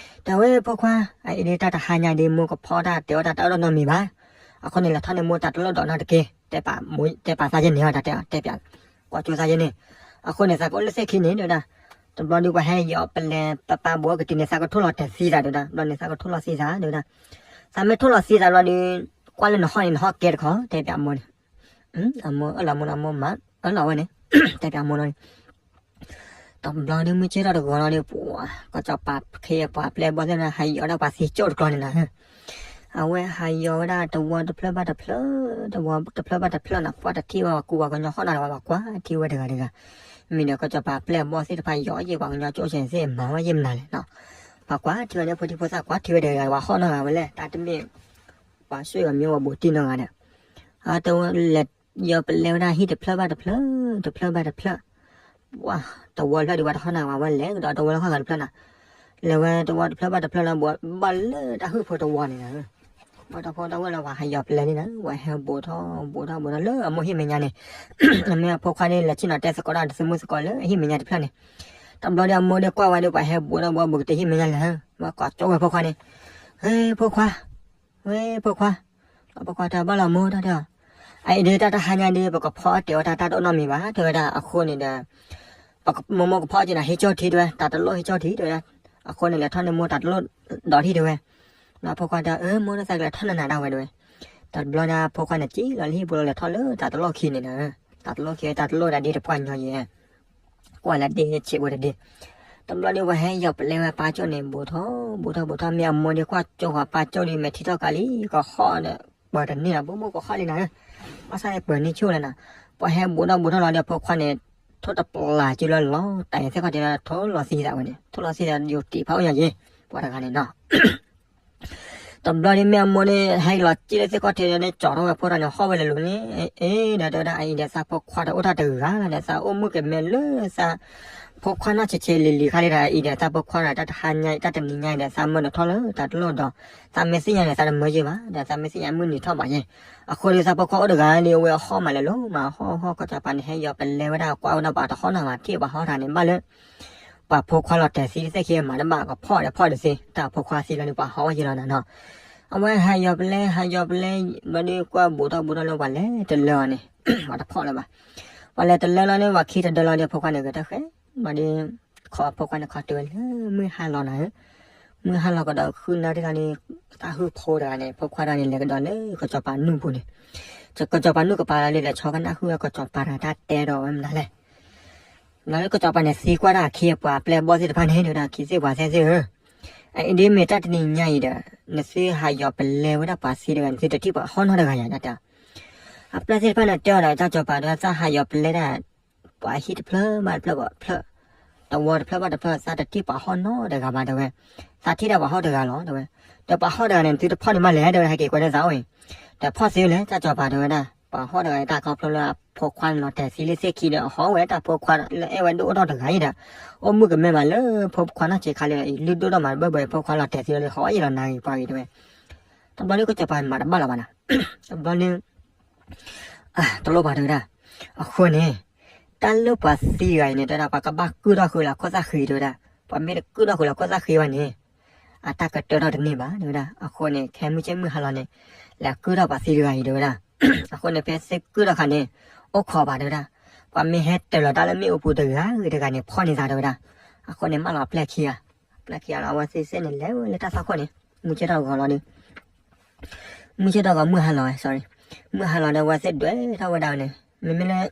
တဲဝဲဖိခွါ အအံၤဒုးတၢ်တဟါညါဒုး မိၢ်ကဖီတၢ်တဲအီၣ်တၢ်တၢ်အၢၣ်လီၤနီတမံၤဘၣ်, အဃိန့ၣ် လဲၤထီၣ်န့ၢ်မိၢ်တၢ်တလိၣ်ဒီးနီတက့ၢ်, တဲပာ်မိၢ် တဲပာ်သးယဲၢ်န့ၣ် တၢ်တဲအီၤ တဲပၠး ကိးကၠိသးယဲၢ်န့ၣ်, အဃိန့ၣ် သးကအိၣ်လၢသ့ၣ်ခံန့ၣ် တဲဝဲဒၣ်, တဘျီဒုးပှၤဟဲယီၤပလဲပၢ်ပၢ်ဘူးကတုၤန့ၣ် သးကထိၣ်လီၤတဲာ်သံသး တဲဝဲဒၣ်, တဘျီန့ၣ် သးကထိၣ်လီၤသံသး တဲဝဲဒၣ်, သးမ့ၢ်ထိၣ်လီၤသံသးဘျီဒုး ကွၢ်လၢနဟီၣ်န့ၣ် နဟီၣ်ကဲတခီ တဲပၠးအမိၢ်န့ၣ်, အမိၢ်အၢၣ်လီၤမိၢ်ဒီးမိၢ်မၤအၢၣ်လီၤဝဲန့ၣ်, တဲပၠးမိၢ်လီၤန့ၣ် တဘျီဒုး မုၢ်ဆ့ၣ်ထီၣ်တဂီၤလီၤဒီး ပှၤ ကစီၤပၤခ့အပှၤပျဲၢ်ဘီၣ်သ့ၣ်တဖၣ် ဟးယီၤဒၣ်ပှၤသံကၠိၣ်တကျီန့ၣ်နၤ, အဝဲဟးယီၤဝဲဒၣ်တဝီတဖျၢၣ်ဘၣ်တဖျၢၣ်, တဝီတဖျၢၣ်ဘၣ်တဖျၢၣ်နၤ, ပှၤတထံၣ်ဝဲ ပှၤကူပှၤကညီဟီၣ်နၤဒီး ပှၤကွၢ်ထံဝဲတဂၤတဂၤ, မ့ၢ်ဒီးကစီၤပၤပျဲၢ်ဘီၣ်သ့ၣ်တဖၣ် ယီၤယဲၢ်ပှၤကညီကၠိၣ်စဲသ့ၣ် မၤဝဲယဲၢ်မနုၤလဲၣ်နီၤ, ပှၤကွၢ်ထံဝဲန့ၣ် ဖိထံဖိသၣ်ကွၢ်ထံဝဲတဂၤတဂၤ ပှၤဟီၣ်နီတဂၤဝဲလဲၣ်, တၢ်တမ့ၢ် ပှၤဆွေအမံၤဝဲဘူးတံၢ်နီတဂၤဒီး အတဲဝဲလဲၤ ယီၤပလဲဝဲဒၣ်ဟံၣ်တဖျၢၣ်ဘၣ်တဖျၢၣ်, တဖျၢၣ်ဘၣ်တဖျၢၣ်, ပှၤ တဝီတဖျၢၣ်ဒီး ပှၤတဟီၣ်နၤဝဲလဲၣ်, ဒီးတဝီလၢခီၣ်ဂၤတဖျၢၣ်နၤ, လဲၤဝဲတဝီတဖျၢၣ်ဘၣ်တဖျၢၣ်လီၤ, ဘၣ်လၢတၢ်ဟုၣ်ဖိတဝီန့ၣ်နၤ, ဘၣ်တၢ်ဖိတဝီလီၤ ပှၤဟးယီၤပလဲန့ၣ်နၤ, ပှၤဟဲဘူးထီၣ်ဘူးထီၣ်ဘူးထီၣ်လၢအမိၢ်ဟံၣ်မဲာ်ညါန့ၣ်, အမ့ၢ်အဖိခွါန့ၣ် လဲၤဆ့ၣ်နီၤတဲသကိးတၢ်ဒီးသုးမုၢ်သကိးလၢအဟံၣ်မဲာ်ညါတဖျၢၣ်န့ၣ်, တဘျီဒီးအမိၢ်ဒီးကွၢ်ဝဲဒီး ပှၤဟဲဘူးထီၣ်ဘူးဘူးကတၢၢ်ဟံၣ်မဲာ်ညါလဲၣ်, ပှၤကိးကၠိဝဲဖိခွါန့ၣ်, ဟဲဖိခွါ ဝဲဖိခွါ, ဒီးဖိခွါတဲဘၣ်လီၤမိၢ်တၢ်တဲအီၤ, အအံၤဒုးတၢ်တဟါညါဒုး ပကဖီအီၣ်တဲာ်အီၣ်တၢ်တၢ်တအိၣ်နီတမံၤဘၣ် တဲဝဲဒၣ်, အဃိန့ၣ်ဒီး မိၢ်မိၢ်ကဖီအီၣ်က့ၤနၤဟံးကၠိထံတဲဝဲ, တၢ်တလိၣ်ဟံးကၠိထံတဲဝဲဒၣ်, အဃိန့ၣ် လဲၤထီၣ်န့ၢ်မိၢ်တၢ်တလိၣ်ဒီးထံတဲဝဲ, ဒီးဖိခွါတဲ အၢ မိၢ်ဒီးသးကလဲၤထီၣ်နၤနၤဒၣ်ဝဲတဲဝဲ, တဘျီဒီးဖိခွါန့ၣ်စံၣ်လီၤလၢဟံၣ်ပူၤလီၤ လဲၤထီၣ်လၢတၢ်တလိၣ်ခံန့ၣ်ဒီး, တၢ်တလိၣ်ခံ တၢ်တလိၣ်ဒၣ်ဒ်တပှၢ်ညီယဲၢ် ကွၢ်လၢဒ့ဆံးဖိတဒ့, တဘျီဒုးပှၤဟဲယီၤပလဲဝဲပၢ်ကၠိန့ၣ် ဘူးထီၣ်ဘူးထီၣ်ဘူးထီၣ် မ့ၢ်အမိၢ်ဒုးကွၢ်ကၠိဃီၤပၢ်ကၠိဒုး မဲာ်ထံထီၣ်ကးလံ ကဟီၣ်ဒီး ပၢၤတန့ၢ်လီၤ ဘိဘိကဟီၣ်လံနၤ, ဘၣ်ဆၣ်န့ၣ်ပၢၤန့ၢ်ဆိၣ်လၢနၤ, ပှၤဟဲဘူးထီၣ်ဘူးထီၣ်လီၤဒီးဖိခွါန့ၣ် ထိၣ်တပျၢ်ကၠိလၢလီၤ တၢ်အံၤသ့ၣ်ခီၣ်ထံးလီၤ ထိၣ်လီၤသံသးဝဲန့ၣ် ထိၣ်လီၤသံသးယိၤတံၢ်ဖးအိၣ်ညါယဲၢ် ပှၤတဂၤန့ၣ်နီၤ တဘျီဒုးမ့ၢ်အမိၢ်န့ၣ် ဟဲလီၤစံၣ်လၢသ့ၣ်ခီၣ်ထံးန့ၣ် ကၠီထီၣ်ဝဲဖိတၢ်န့ၣ် ဟီၣ်ဝဲလၢာ်လၢာ်န့ၣ်, အ့ ဒီးတဲဝဲဒၣ် အအံၤဒီးသးဖိခွါတအိၣ်တၢ်တဂၤလၢၤဒီး သးအိၣ်မုာ်ကမဲာ်လၢသးဖိခွါနီၢ်ဆဲးဆဲးလံၤလံၤခါလံဒီး အအံၤဒီးသးဖိခွါဒီး တၢ်တဟါညါအံၤ တၢ်တနံၤညါအံၤဒီး သးမၢနုာ်ထီၣ်လၢတၢ်တလိၣ်ဒီး သးမ့ၢ်သ့ၣ်ညါန့ၣ် သးတမၢယုာ်ဘၣ် ဒီးသးမ့ၢ်သ့ၣ်ညါမုၢ်နံၤထီၣ်ဘၣ်ယဲၢ်, အဃိဒီးသးဖိခွါအိၣ်တဂၤလံ အဝဲအဟီၣ်မးလၢာ်လီၤ မၤဟီၣ်ဟီၣ် ကစီၤပၤန့ၣ် ဟဲယီၤပလဲဝဲဒၣ် ကွၢ်ဝဲဒၣ်ပှၤတဟီၣ်နၤဘၣ် ထံၣ်ပှၤဟီၣ်တၢ်န့ၣ် ဘၣ်လၢ ပှၤဖိခွါလီၤတဲာ်သံသ့ၣ်ခံမၤတဘၣ်ကဖီၣ်ဒီးဖီၣ်ဒီးသ့ တၢ်ဖိခွါသံလီၤဒီးပှၤဟီၣ်ဝဲယံၤလီၤနၤနီၤ. အဝဲဟးယီၤပလဲ ဟးယီၤပလဲ ဘျီဒီးကွၢ်ဘူးထီၣ်ဘူးထီၣ်လၢပှၤလဲၤတလၢအီၤန့ၣ် ပှၤတဖီၣ်လၢၤဘၣ်. ပှၤလဲၤတလၢလီၤဒီး ပှၤခံတဒၢလီၤဒီး ဖိခွါန့ၣ်ဂဲၤတၢ်ဃဲ ဘျီဒီး ခိးဖိခွါန့ၣ်ခီတုၤဝဲလၢမုၢ်ဟါလီၤနၤဧၢ မုၢ်ဟါလီၤကဒီးဃုနၣ်ရံၣ်လီၤဒီး တၢ်ဟုၣ်ဖိတဂၤန့ၣ် ဖိခွါတဂၤန့ၣ် လဲၤကဒီးလၢကစီၤပၤနူၢ်ပူၤန့ၣ်, ကစီၤပၤနူၢ်ကပၤလီၤဒီး လဲၤဆီကနၣ်ဟုၣ်ဝဲကစီၤပၤတဂၤတၢ်တဲဒီးဝဲမနုၤလဲၣ်. လီၤလၢကစီၤပၤန့ၣ်သံကွၢ်ဒၣ်အခ့အပှၤအပျဲၢ်အဘီၣ်သ့ၣ်တဖၣ်န့ၣ် တဲဝဲဒၣ် ခံသ့ၣ်ပှၤသဲသ့ၣ်ဧၢ, အအံၤဒ်မ့ၢ်တၢ်တနံၤညါအံၤဒီး နသုဟးယီၤပလဲဝဲဒၣ်ပှၤသံတဂၤ နသုတထံၣ်ပှၤဟီၣ်နီတဂၤယၤဒၣ်တဲ အပျဲၢ်သ့ၣ်တဖၣ်န့ၣ်တဲအီၤဒီး တၢ်ကစီၤပၤတဲဝဲ သးဟးယီၤပလဲဒၣ် ပှၤဟံၣ်တဖျၢၣ်ဘၣ်တဖျၢၣ်ဘၣ်တဖျၢၣ်, တဝီတဖျၢၣ်ဘၣ်တဖျၢၣ် သးတထံၣ်ပှၤဟီၣ်နီတဂၤဘၣ်တဲဝဲ, သးထံၣ်ဒၣ်ပှၤဟီၣ်တဂၤလီၤတဲဝဲ, ဒီးပှၤဟီၣ်တဂၤန့ၣ် သုတဖီၣ်န့ၣ်မးလဲၣ်တဲဝဲ ဟဲက့ၤကွဲးန့ၢ်သးအိၣ်အံၤ, ဒီးဖီၣ်သ့ဝဲလဲၣ် တၢ်ကစီၤပၤတဲဝဲဒၣ်, ပှၤဟီၣ်တဂၤအံၤတၢ်ခီဖျိလၢအဖိခွါန့ၣ်လီၤတဲာ်သံလၢသ့ၣ်ခံဒီး အဟီၣ်ဝဲတၢ်ဖိခွါလၢအဲၣ်ဝဲဒိၣ်အိၣ်ထီၣ်တဂၤအံၤဒီး အိၣ်မုၣ်ကမဲမးလၢဖိခွါနီၢ်ဆံးခါလၢ အံၤလုၢ်ဒိၣ်ထီၣ်မးဘၣ်ဘၣ်အံၤ ဖိခွါလီၤတဲာ်သံလီၤဒီး ဟီၣ်ဝဲယံၤလီၤနၤဂ့ၤပှၤဂ့ၤတဲဝဲ, တဘျီဒီးကစီၤပၤမၤတဘၣ်လီၤဘၣ်နၤ, တဘျီဒီး တလိၣ်ဘၣ်တဲဝဲဒၣ်, အဃိန့ၣ် တၢ်လၢပှၤသံတဂၤအံၤန့ၣ် တဲဝဲဒၣ် ပှၤကဘၣ်ကုၢ်ထီၣ်ဃုာ်လၢခိၣ်သၣ်ဃံတဲဝဲဒၣ်, ပှၤမ့ၢ်တကုၢ်ထီၣ်ဃုာ်လၢခိၣ်သၣ်ဃံဘၣ်န့ၣ် အတၢ်ကတၢၢ်ထီၣ်တန့ၢ်ဘၣ်တဲဝဲဒၣ်, အဃိန့ၣ် ခဲမုၢ်ဆ့ၣ်မုၢ်ဟါလီၤန့ၣ် လဲၤကုၢ်ထီၣ်ပှၤသံတဂၤအံၤတဲဝဲဒၣ်, အဃိန့ၣ် ဖဲသ့ၣ်ကုၢ်ထီၣ်ခါန့ၣ် အိၣ်ခိးဘၣ်တဲဝဲဒၣ်, ပှၤမ့ၢ်ဟဲတၢၤလီၤတၢ်လၢမ့ၣ်အူပူၤတဂၤဂ့ၤတဂၤန့ၣ် ဖီၣ်န့ၢ်သးတဲဝဲဒၣ်, အဃိန့ၣ် မၢလီၤပျဲၢ်ခံဂၤ, ပျဲၢ်ခံဂၤလီၤ အဝဲသ့ၣ်စ့ၢ်န့ၣ် လဲၤဝဲလၢတၢ်သွၣ်ခိၣ်န့ၣ် မုၢ်ဆ့ၣ်ထီၣ်ဂီၤလီၤဒီး မုၢ်ဆ့ၣ်ထီၣ်ဂီၤမုၢ်ဟါလီၤဝဲ sorry, မုၢ်ဟါလီၤဒီးအဝဲသ့ၣ်ဒွဲၣ်ထီၣ်ဝဲဒၣ်န့ၣ်, မ့မ့ၢ်လၢ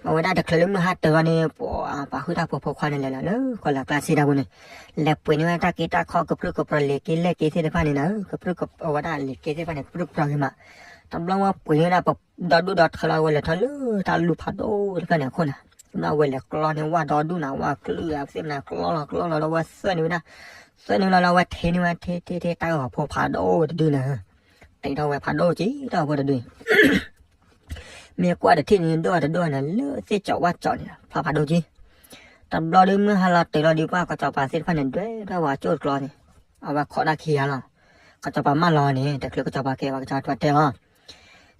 အဝဲဒၣ်တချုးလၢမုၢ်ဟါတၢၤလီၤန့ၣ် ပှၤဟုၣ်တၢ်ဖိဖိခွါန့ၣ်လဲၤလီၤလၢ ကီၢ်လၢ်ကျါစံတၢ်ပူၤန့ၣ်, လဲၤပှ့ၤန့ၢ်ဝဲတၢ်က့တၢ်ခီၣ် ကပြုၢ်ကပြီၤလံာ်က့လဲၢ်က့သ့ၣ်တဖၣ်န့ၣ်နၤဧၢ, ကပြုၢ်က အဝဲဒၣ်လံာ်က့သ့ၣ်တဖၣ်န့ၣ် ကပြုၢ်ကပြီၤဂ့ၤမး, တဘျီဝဲပှ့ၤန့ၢ်ဝဲဒၣ်ဒီဒူၣ်ဒီထၢလီၤ ဝဲလဲၤထီၣ်လၢတၢ်လူၢ်ဖးဒိၣ်တဖျၢၣ်န့ၣ်အခိၣ်နၤ, တဘျီဝဲလဲၤကျီန့ၢ်ဝၣ်ဒီဒူၣ်နၤဝၣ်ကလုာ်သ့ၣ်မနၤကျီလီၤကျီလီၤဒီးဝဲသွဲၣ်န့ၢ်ဝဲဒၣ်, သွဲၣ်န့ၢ်ဝဲလီၤလီၤ ဝဲထံန့ၢ်ဝဲထံထံထံတၢ်ဂီၤဖိဖးဒိၣ်တဒုန့ၣ်, တ့ထီၣ်ဝဲဖးဒိၣ်က့တၢ်ဂီၤဖိတဒု မ့ၢ်ကွၢ်တထံၣ်န့ၣ် ဒိၣ်တဒိၣ်န့ၣ် လၢသ့ၣ်ကၠီဝၣ်ကၠီန့ၣ် ဖးဖးဒိၣ်က့, တဘျီဒီးမုၢ်ဟါလီၤတၢၤလီၤဒီး ပှၤကစီၤပၤသ့ၣ်တဖၣ်န့ၣ် ဒွဲၣ်ထီၣ်ဝဲကၠိၣ်တကျီန့ၣ်, အဝဲခိးတၢ်ခံဂၤလီၤ, ကစီၤပၤမၢလီၤန့ၣ် တချုးကစီၤပၤက့ၤဘၣ် ကစီၤပၤတဲလီၤ,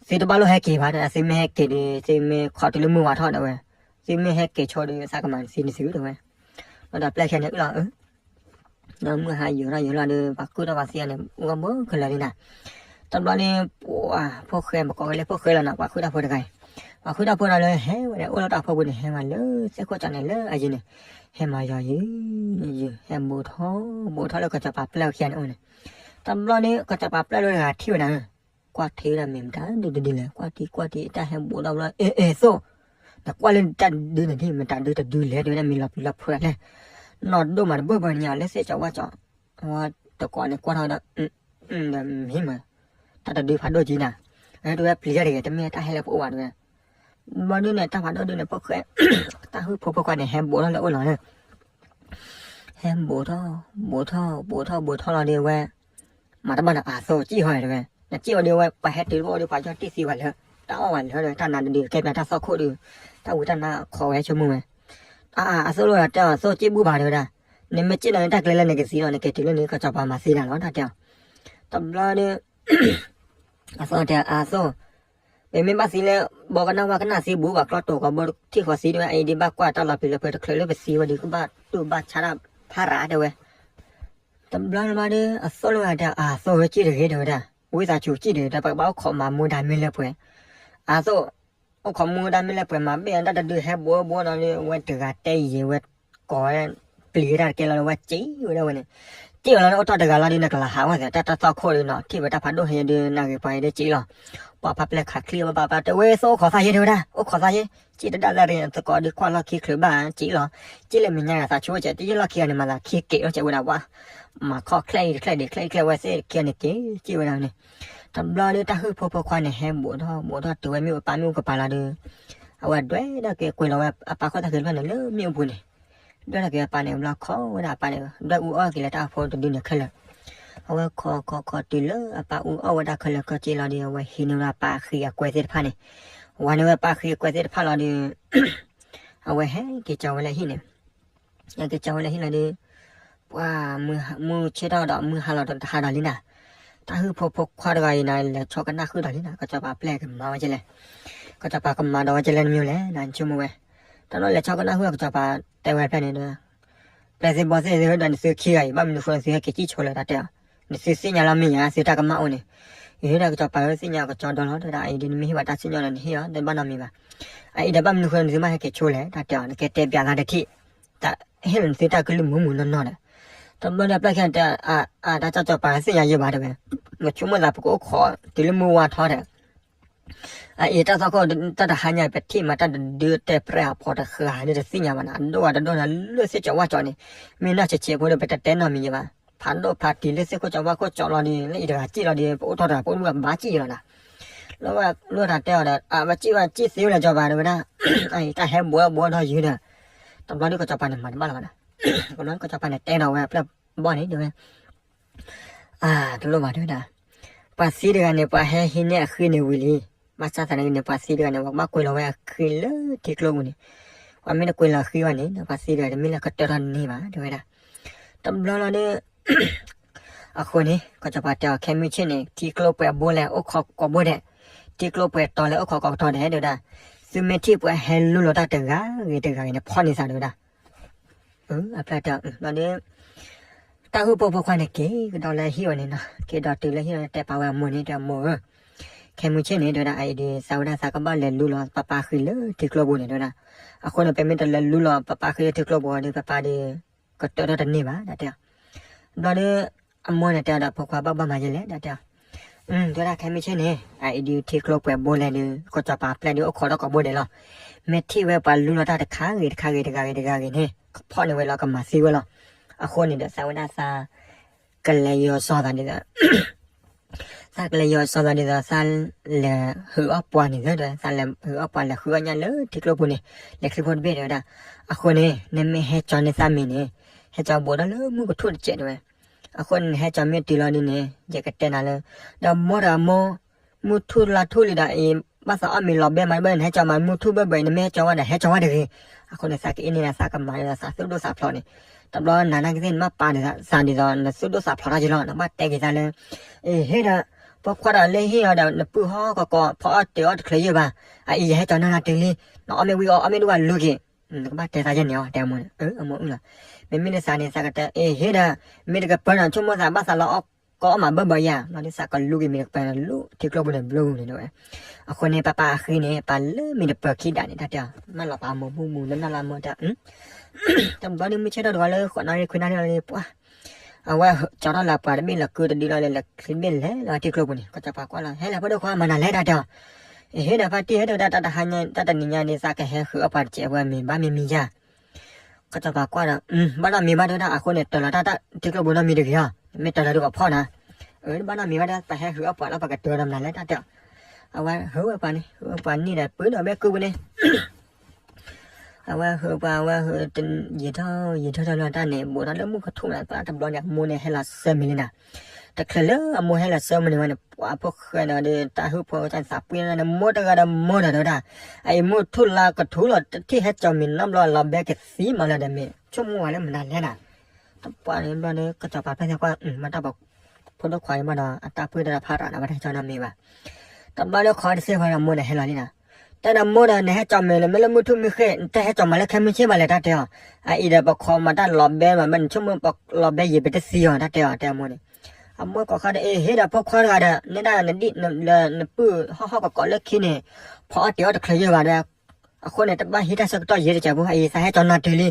သုတဘၣ်လိၣ်ဟဲက့ၤဘၣ်ဒီး သုမ့ၢ်ဟဲက့ၤဒီး သုမ့ၢ်ခိးတုၤလၢမုၢ်ဝါထီၣ်တဲဝဲ, သုမ့ၢ်ဟဲက့ၤဆိဒီး သးကမၤနသံနသုတဲဝဲ, ဒီးပျဲၢ်ခံဂၤန့ၣ်အုၣ်လီၤအၢ ဒီးမုၢ်ဟါယိာ်ထီၣ်ယိာ်လီၤဒီး ပှၤကုၢ်ထီၣ်ပှၤသံအီၤန့ၣ် အိၣ်ဂီၢ်ဘၣ်ခဲလၢာ်လံနၤ, တဘျီန့ၣ် ပှၤဖိၣ်ဃဲ ပကိးက့ၤလၢဖိၣ်ဃဲလီၤနၤ ပှၤဃုတၢ်ဖိတဂၤအံၤ, ပှၤဃုတၢ်ဖိဒီးလၢဟဲဝဲန့ၣ် အိၣ်လၢတၢ်ဖိပူၤန့ၣ် ဟဲမးလၢသ့ၣ်ခိၣ်ကၠီန့ၣ်လၢအယံၤန့ၣ်, ဟဲမၤယီၤယံၤ, ဟဲဘူးထီၣ် ဘူးထီၣ်လၢကစီၤပၤပျဲၢ်ခံဂၤန့ၣ်အိၣ်န့ၣ်, တဘျီန့ၣ် ကစီၤပၤပျဲၢ်လၢတဂၤထံၣ်ဝဲဒၣ် ကွၢ်ထံဝဲဒၣ်မ့ၢ်မတၤဒုတဒုလဲၣ် ကွၢ်ထံကွၢ်ထံ တၢ်ဟဲဘူးထီၣ်ဘျီ အဲၣ်အဲၣ်သိၣ်, နကွၢ်လၢတၢ်ဒုန့ၣ်ဒ်မတၤဒုတဒုလဲၣ် တဲဝဲဒၣ်မ့ၢ်လီၤပျံၤလီၤဖုးလဲၣ်, နီၢ်ဒိၣ်မးတဘၢၣ်ဘၢၣ်န့ၣ်ညါလၢသ့ၣ်ကၠီဝၣ်ကၠီ, အဝဲတကိးန့ၣ်ကွၢ်ထီၣ်ဒီး ဒီးမ့ၢ်မး, တၢ်တဒုဖးဒိၣ်ကံနၤ, အဝဲတဝဲပျံၤတၢ်တဂ့ၤ တမ့ၢ်တၢ်ဟဲလၢပအိၣ်ဘၣ်တဝဲ, ဘျီဒုန့ၣ် တၢ်ဖးဒိၣ်ဒုန့ၣ် ဖိၣ်ဃဲ, တၢ်ဟုၣ်ဖိဖိခွါန့ၣ် ဟဲဘူးထီၣ်လၢအိၣ်လီၤ ဟဲဘူးထီၣ် ဘူးထီၣ် ဘူးထီၣ်ဘူးထီၣ်လီၤဒီးဝဲ, မၤတဘၣ်ဒီးအသိၣ်ကံၣ်ဟီတဲဝဲ, နကံၣ်ဝဲဒီးဝဲ ပှၤဟဲတုၤတဘၣ်ဒီး ပှၤကၠီတံၢ်သံဝဲလၢ, တၢ်အီၣ်ဝဲလၢဒီး တၢ်နါတဒုကဲပျးတၢ်သီၣ်ခိၣ်ဒီး, တၢ်ဝံတၢ်နါခိးဝဲဆိကမိၣ်ဝဲ, အသိၣ်လိတၢ်တဲအီၤ သိၣ်ကံၣ်ဘူၣ်ဘၣ်တဲဝဲဒၣ်, နမ့ၢ်ကံၣ်လီၤန့ၣ် တၢ်ကျဲလၢနကသံလီၤ နက့ၤတုၤလၢန့ၣ် ကစီၤပၤမၤသံနၤလီၤ တၢ်တဲအီၤ, တဘျီဒီး အသိၣ်တဲအသိၣ်, ပမ့ၢ်ဘၣ်သံလၢ ဘီကနၣ်ဝၣ်ကနၣ်သံဘူး ပှၤကျီတိၤကီးဘီထံၣ်ဃီသံတဲဝဲ အအံၤဒ်ဘၣ်ကွၢ်တၢ်လီၤပျံၤလီၤဖုးတချုးလၢပသံဝဲဒီး ကဘၣ်တူၢ်ဘၣ်ဆါတၢ်ဖးရၤတဲဝဲ, တဘျီလၢၤဘၣ်ဒီး အသိၣ်လၢဂၤတဲအသိၣ်ဝဲကံၣ်တဂ့ၤတဲဝဲဒၣ်, ဝံသးစူၤကံၣ်တဂ့ၤ တၢ်ပကဘၣ်အိၣ်ခိးမၤမူဒါမ့ၢ်လၢပှဲၤ, အသိၣ် အိၣ်ခိးမူဒါမ့ၢ်လၢပှဲၤမၤဘ့ၣ်အတၢ်တဒုဟဲဘူးဘူးဒီး ဝဲတဂၤတဲယံာ်ဝဲကိးဝဲ ပျံၤဝဲဒၣ်တကဲလီၤ ဝဲကံၣ်ဝဲဒၣ်ဝဲန့ၣ်, ကံၣ်ဝဲလီၤန့ၣ် အိၣ်တီၢ်တဂၤလီၤဒီး နကလၤဟးဝဲသ့ၣ် တၢ်တၢ်သီၣ်ခိၣ်ဒီးနီၤ ထံၣ်ဝဲတၢ်ဖးဒိၣ်ဟဲဒီး နဂ့ၤပှၤဟဲဒီးကံၣ်လီၤ, ပှၤဖါပျဲၢ်ခးချံဝဲဘၣ်ဘၣ်တဲဝဲ သိၣ်အိၣ်ခိးသးယဲတဲဝဲဒၣ် အိၣ်ခိးသးယဲ, ကံၣ်တဒၣ်လၢရ့သကိးဒီးကွၢ်လီၢ်ခံချုးဘၣ်ကံၣ်လီၤ, ကံၣ်လၢမဲာ်ညါဂၤသးဆိကဲး တယံာ်လီၢ်ခံဂၤန့ၣ် မၤသးခံကဲးလီၤကဲးဝဲဒၣ်ဝဲ, မၤခီၣ်ချဲၣ်အံၤတချဲၣ်ဒံး ချဲၣ်အံၤတချဲၣ်ဝဲသ့ၣ်ခံဂၤန့ၣ်က့ၤ ကံၣ်ဝဲဒၣ်န့ၣ်, တဘျီဒီးတၢ်ဟုၣ်ဖိဖိခွါန့ၣ် ဟဲဘူးထီၣ်ဘူးထီၣ်တုၤဝဲမ့ၣ်အူပၢ်မ့ၣ်အူကပၤလီၤဒီး အဝဲဒွဲၣ်ဒၣ်က့ၤကွဲးလီၤဝဲအပၢ်ခိၣ်သၣ်ဃံတဖျၢၣ်န့ၣ်လၢမ့ၣ်အူပူၤန့ၣ်, ဒွဲၣ်ဒၣ်က့ၤအပၢ်န့ၣ် ဘျီခိးဝဲဒၣ်အပၢ်န့ၣ် ဒွဲၣ်အူအီၣ်က့ၤလၢတၢ်ဖိတဒုန့ၣ်ခဲလၢာ်, အဝဲခိးခိးခိးတုၤလၢအပၢ်အူအီၣ်ဝဲဒၣ်ခဲလၢာ်ကီၢ်က့လီၤဒီး အဝဲဟံးန့ၢ်ဝဲဒၣ်အပၢ်ဃံအကွဲသ့ၣ်တဖၣ်န့ၣ်, ဝၤန့ၢ်ဝဲပၢ်ဃံအကွဲသ့ၣ်တဖၣ်လီၤဒီး အဝဲဟဲက့ၤကၠီၤဝဲလၢဟံၣ်န့ၣ်, ဟဲက့ၤကၠီၤဝဲလၢဟံၣ်လီၤဒီး ပှၤမုၢ်ဆ့ၣ်ထီၣ်ဒီးမုၢ်ဟါလီၤဒီးတဟါဒီးလံနၤ, တၢ်ဟုၣ်ဖိဖိခွါတဂၤအံၤနၤ လဲၤဆီကနၣ်ဟုၣ်ဒီးလံနၤ ကစီၤပၤပျဲၢ်ကမၤဝဲကလဲၣ်, ကစီၤပၤကမၤဒီးဝဲကလဲၣ်နမံၤလဲၣ် နဆိကမိၣ်ဝဲ, တၢ်လီၤလဲၤဆီကနၣ်ဟုၣ်ကစီၤပၤတဲဝဲဖျၢၣ်န့ၣ်ဒီး ပျဲၢ်သ့ၣ်ဘီၣ်သ့ၣ်သ့ၣ်ဒီး နသုခံဂၤအံၤ ဘၣ်မနုၤဃိနသုဟဲက့ၤစံၣ်ဆိလဲၣ် တၢ်တဲအီၤ. နသုသ့ၣ်ညါလီၤမ့ၢ်ဧါ သုတၢ်ကမၣ်အိၣ်န့ၣ်. အံၤဒီးကစီၤပၤဧၢ သ့ၣ်ညါကစီဒီလီၤ တဲဝဲဒၣ်. အံၤဒုး နမ့ၢ်ဟ့ၣ်ပှၤတၢ်စံၣ်ညီၣ်ဒီး နဟ့ၣ်အီၤ တဘၣ်နီတမံၤဘၣ်. အအံၤဒီး ဘၣ်မနုၤဃိနသုမ့ၢ်ဟဲက့ၤဆိလဲၣ် တၢ်တဲအီၤ. နကဲတဲပျးသးတထံၣ်, တၢ်ဟ့ၣ်လီၤနသုတၢ်ကလုၢ်မုာ်မုာ်နီၢ်နီၢ်ဒီး တဘျီဒီး ပျၢ်ခံဂၤတဲ အါ တၢ်ကစီၤပၤသ့ၣ်ညါယံာ်ဘၣ် တဲဝဲ. နဆိကမိၣ်သး ပကအိၣ်ခိးတုၤလၢမုၢ်ဝါထီဒီး အအံၤတၢ်သီခိၣ် တၢ်တဟါညါ ပထံၣ်မးတၢ်တဒုတဲပြဲၣ်အဖီတဃၣ်န့ၣ် တသ့ၣ်ညါဘၣ်နီၤ. အဒိၣ်ဝဲတဒိၣ်နီၤ လၢသ့ၣ်ကၠီဝၣ်ကၠီန့ၣ် မ့ၢ်နီၢ်ဆဲးဆဲးဖိဒီး ပတတဲနီတမံၤဘၣ်. ဖးဒိၣ်ဖးတံၤလၢသ့ၣ်ခိၣ်ကၠီဝၣ်ခိၣ်ကၠီလီၤဒီး လၢအံၤတဂၤစံၣ်လီၤဒီး ပအိၣ်ထီၣ်တဂၤ ပအိၣ်တဂၤဘၣ်စံၣ်လီၤနီၤ. လၢဝဲ လၢတၢ်တဲအီၤဒီး အဝဲစံၣ်ဝဲ စံၣ်သ့ဝဲလၢကစီၤပၤ တဲဝဲဒၣ်. အအံၤတၢ်ဟဲဘှီဘှီထီၣ်ယုာ်ဒီး တဘျီဒီးကစီၤပၤန့ၣ်မၤတဘၣ်လၢၤဘၣ်နီၤ. ကဘျီဒီးကစီၤပၤန့ၣ်တဲဒီးဝဲအပျဲၢ်ဘီၣ်န့ၣ် တဲဝဲ အါ တလိၣ်ဘၣ် တဲဝဲဒၣ်. ပှၤသံတဂၤန့ၣ် ပှၤဟဲဟံးန့ၢ်အဃံန့ၣ်ဝံၤလံ. ဘၣ်ဆၣ်သနာ်က့န့ၣ် ပှၤသံတဂၤန့ၣ် ပှၤကဘၣ်ကွံာ်လီၤဝဲအဃံလၢထံကျိပူၤန့ၣ်. ပှၤမ့ၢ်တကွံာ်လီၤအဃံဘၣ်န့ၣ် ပှၤသံတဂၤန့ၣ် တမ့ၢ်လၢကတၢၢ်ထီၣ်န့ၢ်ဘၣ် တဲဝဲဒၣ်. တဘျီလီၤဒီး အဃိန့ၣ် ကစီၤပၤတဲအီၤ ခဲမုၢ်ဆ့ၣ်န့ၣ် ထံကျိပှဲၤဘိလဲၣ် အိၣ်ခိးကိးဘိဒဲး, ထံကျိပှဲၤတီၤလဲၣ် အိၣ်ခိးကိးကတီၤဒဲး တဲဝဲဒၣ်. သုမ့ၢ်ထံၣ်ပှၤဟဲလူလီၤတၢ်တဂၤဂ့ၤတဂၤဂ့ၤန့ၣ် ဖီၣ်န့ၢ်သး တဲဝဲဒၣ်. အပျဲၢ်တဲအီၤ ဘျီဒီး တၢ်ဟူၣ်ဖိဖိခွါန့ၣ် က့ၤကဒီးလၢဟံၣ်ဝဲန့ၣ်နီၤ. က့ၤဒီးတုၤလၢဟံၣ်ဝဲ တဲပာ်ဝဲအမိၢ်န့ၣ် တဲအမိၢ်ဧၢ, ခဲမုၢ်ဆ့ၣ်န့ၣ် တဲဝဲဒၣ် အအံၤဒီး သးဝဲဒၣ်သးကဘၣ်လဲၤလူလီၤပၢ်ပၢ်ဃံလၢထံကျိပူၤန့ၣ် တဲဝဲဒၣ်. အဃိန့ၣ် ပမ့ၢ်တလဲၤလူလီၤပၢ်ပၢ်ဃံလၢထံကျိပူၤဒီး ပၢ်ပၢ်ဒီး ကတၢၢ်ထီၣ်တန့ၢ်ဘၣ် တၢ်တဲအီၤ. ဘျီဒီး အမိၢ်န့ၣ်တဲအီၤဒီး ဖိခွါဘၣ်ဘၣ်မၤယဲလဲၣ် တၢ်တဲအီၤ. တဲဝဲဒၣ် ခဲမုၢ်ဆ့ၣ်န့ၣ် အအံၤဒုးထံကျိပှဲၤဘိလဲၣ်ဒီး ကစီၤပၤအပျဲၢ်ဒီး အိၣ်ခိးထီၣ်ကိးဘိဒဲးလီၤ. မ့ၢ်ထံၣ်ဝဲပှၤလူလီၤတၢ်တခါဂ့ၤတခါဂ့ၤ တဂၤဂ့ၤတဂၤဂ့ၤန့ၣ် ကဖီၣ်န့ၢ်ဝဲလီၤ ကမၤသံဝဲလီၤ. အဃိန့ၣ်ဒီး သးဝဲဒၣ်သး ကလဲၤယီၤစီၤသးဒ်သိး သးကလဲၤယီၤစီၤသးဒ်သိး သးလဲၤဟုးအီၣ်ပှၤန့ၣ် တဲဝဲ, သးလဲၤဟုးအီၣ်ပှၤ လဲၤဃုအီၣ်ညၣ်လၢထံကျိပူၤန့ၣ် လဲၤချံဖိတဘ့ၣ် တဲဝဲဒၣ်. အဃိန့ၣ် နမ့ၢ်ဟဲကၠီန့ၢ်သးမ့ၤန့ၣ် ဟဲကၠီဘိးထီၣ်လၢမုၢ်ကထူၣ်တစဲး တဲဝဲ. အဃိန့ၣ် နဟဲကၠီမ့ၢ်တုၤလီၤဒ်န့ၣ် ယကတဲနၤလၢ ဒီးမိၢ်ဒီးမိၢ် မုၢ်ထူၣ်လါထူၣ်လံဒီး အံၤ ဘၣ်သးအီၣ်မ့ၤလီၤဘဲမးဘၣ် နဟဲကၠီမး မုၢ်ထူၣ်ဘၢၣ်ဘၢၣ်အံၤ နမ့ၢ်ဟဲကၠီဝဲဒီး ဟဲကၠီဝဲတဂ့ၤ. အဃိန့ၣ် သးကအ့န့ၢ်နၤ သးကမၤန့ၢ်နၤ သးသူၣ်ဒိၣ်သးဖျိးန့ၣ်. တဘျီနၤနာ်က့သ့ၣ် နဘၣ်ပာ်န့ၢ်သးဒ်သိး နသူၣ်ဒိၣ်သးဖျိးတၢ်က့ၤလီၤ နဘၣ်တဲက့ၤသးလၢ အ့ ဟ့ၣ်ဒီး ဖိခွါဒီးလၢဟ့ၣ်အီၤဒီး နပုၢ်ဟီၣ်ကီးကီး ဖီအီၣ်တ့ၤအီၣ်တချုးယုၢ်ဘၣ်. အအံၤ ယဟဲကၠီနီၢ်နၤတုၤလံ, နအီၣ်မ့ၢ်ဝံၤအီၣ် အီၣ်မ့ၢ်ဒူၣ်ဘၣ်လူၤက့ၤ. နကဘၣ်တဲသးယဲၢ်န့ၣ်အီၤ တဲအမိၢ်န့ၣ်. အၢ အမိၢ်အုၣ်လီၤ. မ့မ့ၢ်နသးန့ၣ် သးကတဲ အ့ ဟ့ၣ်ဒီး မ့ၢ်တကပၢၤနီၤ ဆိကမိၣ်သးဘၣ်သးလီၤအီၣ်ကီအီၣ်မးဘၢၣ်ဘၢၣ်ယၤ ဘျီဒ်သးကလူက့ၤမ့ၢ်တကပၢၤ လူထံကျိပူၤန့ၣ် ဘျီန့ၣ် တဲဝဲ. အဃိန့ၣ် ပၢ်ပၢ်အဃံန့ၣ် ပာ်လၢမ့ၢ်တပၢၤခံဒးန့ၣ် တၢ်တဲအီၤ မၢလီၤပာ်မိၢ်မုၢ်မုၢ်လၢနၢ်လၢမိၢ်တဲ တဘျီဒုး မုၢ်ဆ့ၣ်ထီၣ်တဂီၤလၢ ဃိးနၣ်ရံၣ်ခွံနၣ်ရံၣ်လီၤလံ ပှၤ အဝဲကၠီထီၣ်လၢပှၤတဘ့ၣ်လီၤ ကုတဒုလီၤ လဲၤလဲၤချံတဘ့ၣ်လဲၤလီၤထံကျိပူၤန့ၣ် ကစီၤပၤကွၢ်လီၤ ဟဲလၢဖိဒိၣ်ခွါ မၤနၤလဲၣ် တၢ်တဲအီၤ. အ့ ဟ့ၣ်ဒီးဖါတံၢ် ဟ့ၣ်ဒီးဝဲဒၣ် တၢ်တဟါညါ တၢ်တနံၤညါန့ၣ် သးကဟဲဃုအီၣ်ပှၤတစဲး အဝဲမ့ၤဘၣ်မ့ၢ်မံၤယၤ ကစီၤပၤကွၢ်ဒီး ဘၣ်နီၢ်မံၤဘၣ် တဲဝဲဒၣ်. အဃိန့ၣ် တၢၤလီၤတၢ်ထံကျိပူၤနီတမံၤတဂ့ၤအီၤ, မ့ၢ်တၢၤလီၤဒုးကဖီၣ်နၤ. အၢ ဘၣ်နီၢ်မံၤဘၣ်ဒီး ပဟဲဃုအီၣ်ပှၤလီၤ ပကတၢၤဒီးမနုၤလဲၣ် တၢ်တဲအီၤ. အဝဲဟုအီၣ်ပှၤန့ၣ် ဟုအီၣ်ပှၤန့ၣ်ဒီး ပၢဒီးဘဲကုၢ်ပူၤန့ၣ် အဝဲဟုပှၤ အဝဲဟု ယံာ်ထီၣ်ယံာ်ထီၣ်ထီၣ်လီၤ တၢ်န့ၣ် ဘူးထီၣ်လၢမုၢ်ကထူၣ်နၤ တဘျီန့ၣ် အမိၢ်န့ၣ်ဟဲလီၤဆၢမ့ၤလံနၤ. တချုးလၢအမိၢ်ဟဲလီၤဆၢမ့ၤန့ၣ်ဝဲန့ၣ် ပှၤဖိၣ်ဃဲဒီး တၢ်ဟုၣ်ဖိတၢ်သးပှ့ၤန့ၣ် မိၢ်တဂၤဒီးမိၢ်ဒီး တဲဝဲဒၣ်. အအံၤမုၢ်ထူၣ်လါကထူၣ်လီၤ တထံၣ်ဟဲကၠီမ့ၤနီတဘျီ လီၤဘဲကသံမးလၢဒီးမ့ၢ် ဆိကမိၣ်ဝဲလၢမနုၤလဲၣ်နၤ. တပှၢ်န့ၣ်ဘျီန့ၣ် ကစီၤပၤဖဲသ့ၣ်ကွၢ် မ့ၢ်တၢ်ပ ဖိဒိၣ်ခွါအံၤမးဒီး အတၢ်ပှ့ၤတၢ်ဖးတၢ်န့ၣ် ဘၣ်တဟဲကၠီနီတမံၤဘၣ်. တဘျီလၢခီတသ့ၣ်ဃီဒီး မိၢ်န့ၣ်ဟဲလီၤလံနၤ. တဲဒီးမိၢ်ဒီး နဟဲကၠီမ့ၤလၢ မ့ၢ်လၢမုၢ်ထူၣ်မုၢ်ဃ့ၢ် နတဟဲကၠီမးလၢခဲမုၢ်ဆ့ၣ်ဘၣ်လဲၣ် တၢ်တဲအီၤ. အအံၤဒီးပခိးမၤတၢ်လီၤဘဲမး ဘၣ်နဆိကမိၣ်ပလီၤဘဲယံာ်ပတသံအီၤ တၢ်တဲအီၤ တဲအမိၢ်န့ၣ်. အမိၢ်ကိးခါဒီး အ့ ဟ့ၣ်ဒီး ဖိခွါတဂၤဒီး နဲဒၣ်နဒံၣ်လၢနပုၢ်ဟီၣ်ဟီၣ်ကီးကီးလၢခံန့ၣ် ဖီအီၣ်တ့ၤအီၣ်တချုးယုၢ်ဘၣ်ဒီး အဃိန့ၣ် တဘၣ်ဟံးတၢ်ဆၢကတီၢ်ယံာ်တစဲးဖိ အအံၤသးဟဲကၠီနီၢ်တုၤလံ.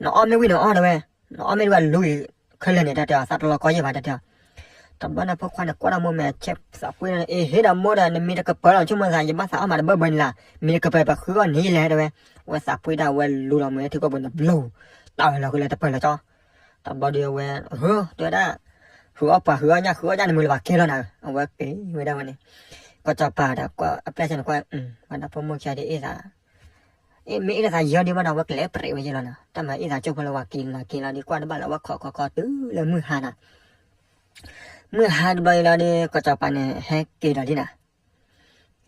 နအီၣ်မ့ၢ်ဝံၤနအီၣ် တဲဝဲ. နအီၣ်မ့ၢ်ဝံၤလူၤအံၤခဲလၢာ်န့ၣ် တၢ်တဲအီၤ သးတလီၤကီယုၢ်ဘၣ် တၢ်တဲအီၤ. တဘျီန့ၣ် ဖိခွါန့ၣ် ကွၢ်ဒီးမိၢ်မဲာ်ဆဲးသးပှ့ၤန့ၣ် အ့ ဟ့ၣ်ဒီးမိၢ်ဒီး နမ့ၢ်တကပၢၤလီၤ ဆိကမိၣ်သး ယဘၣ်သးအီၣ်မးတဘၢၣ်ဘၢၣ်န့ၣ်လီၤ. မ့ၢ်တကပၢၤပဃုအီၣ်န့ၣ်လဲၣ် တဲဝဲ. အဝဲသးပှ့ၤဒၣ် အဝဲလူလီၤမ့ၤလၢထံကျိပူၤန့ၣ် ဘျီ တၢ်ဝဲလီၤဃုာ်လၢတပၢၤလီၤကၠီ. တဘျီဒီးအဝဲ ဟၢ တဲဝဲဒၣ် ဟုအီၣ်ပှၤ ဟုအီၣ်ညၣ် ဟုအီၣ်ညၣ်န့ၣ် မုၢ်လၢပှၤကဲလီၤနၤ အဝဲက့ၤဝဲဒၣ်ဝဲန့ၣ်. ကစီၤပၤဒီး အပျဲၢ်ဆဲးန့ၣ်ကွၢ် ဝဲဒၣ်ဖိမုၣ်ခံဂၤဒ်အ့ၣ်သး အ့ မ့ၢ်အ့ၣ်လိာ်သးယီၤဒံးဘၣ်ဒီး အဝဲကလဲၤပြဲးဝဲယဲလီၤနီၤ. တၢ်မၤအ့ၣ်သးကၠိဖိလၢပှၤက့ၤလီၤက့ၤလီၤဒီး ကွၢ်တဘၣ်လၢအဝဲခိးခိးခိးတုၤလၢမုၢ်ဟါနီၤ. မုၢ်ဟါတဘျီအံၤလီၤဒီး ကစီၤပၤန့ၣ် ဟဲက့ၤလီၤလံနီၤ.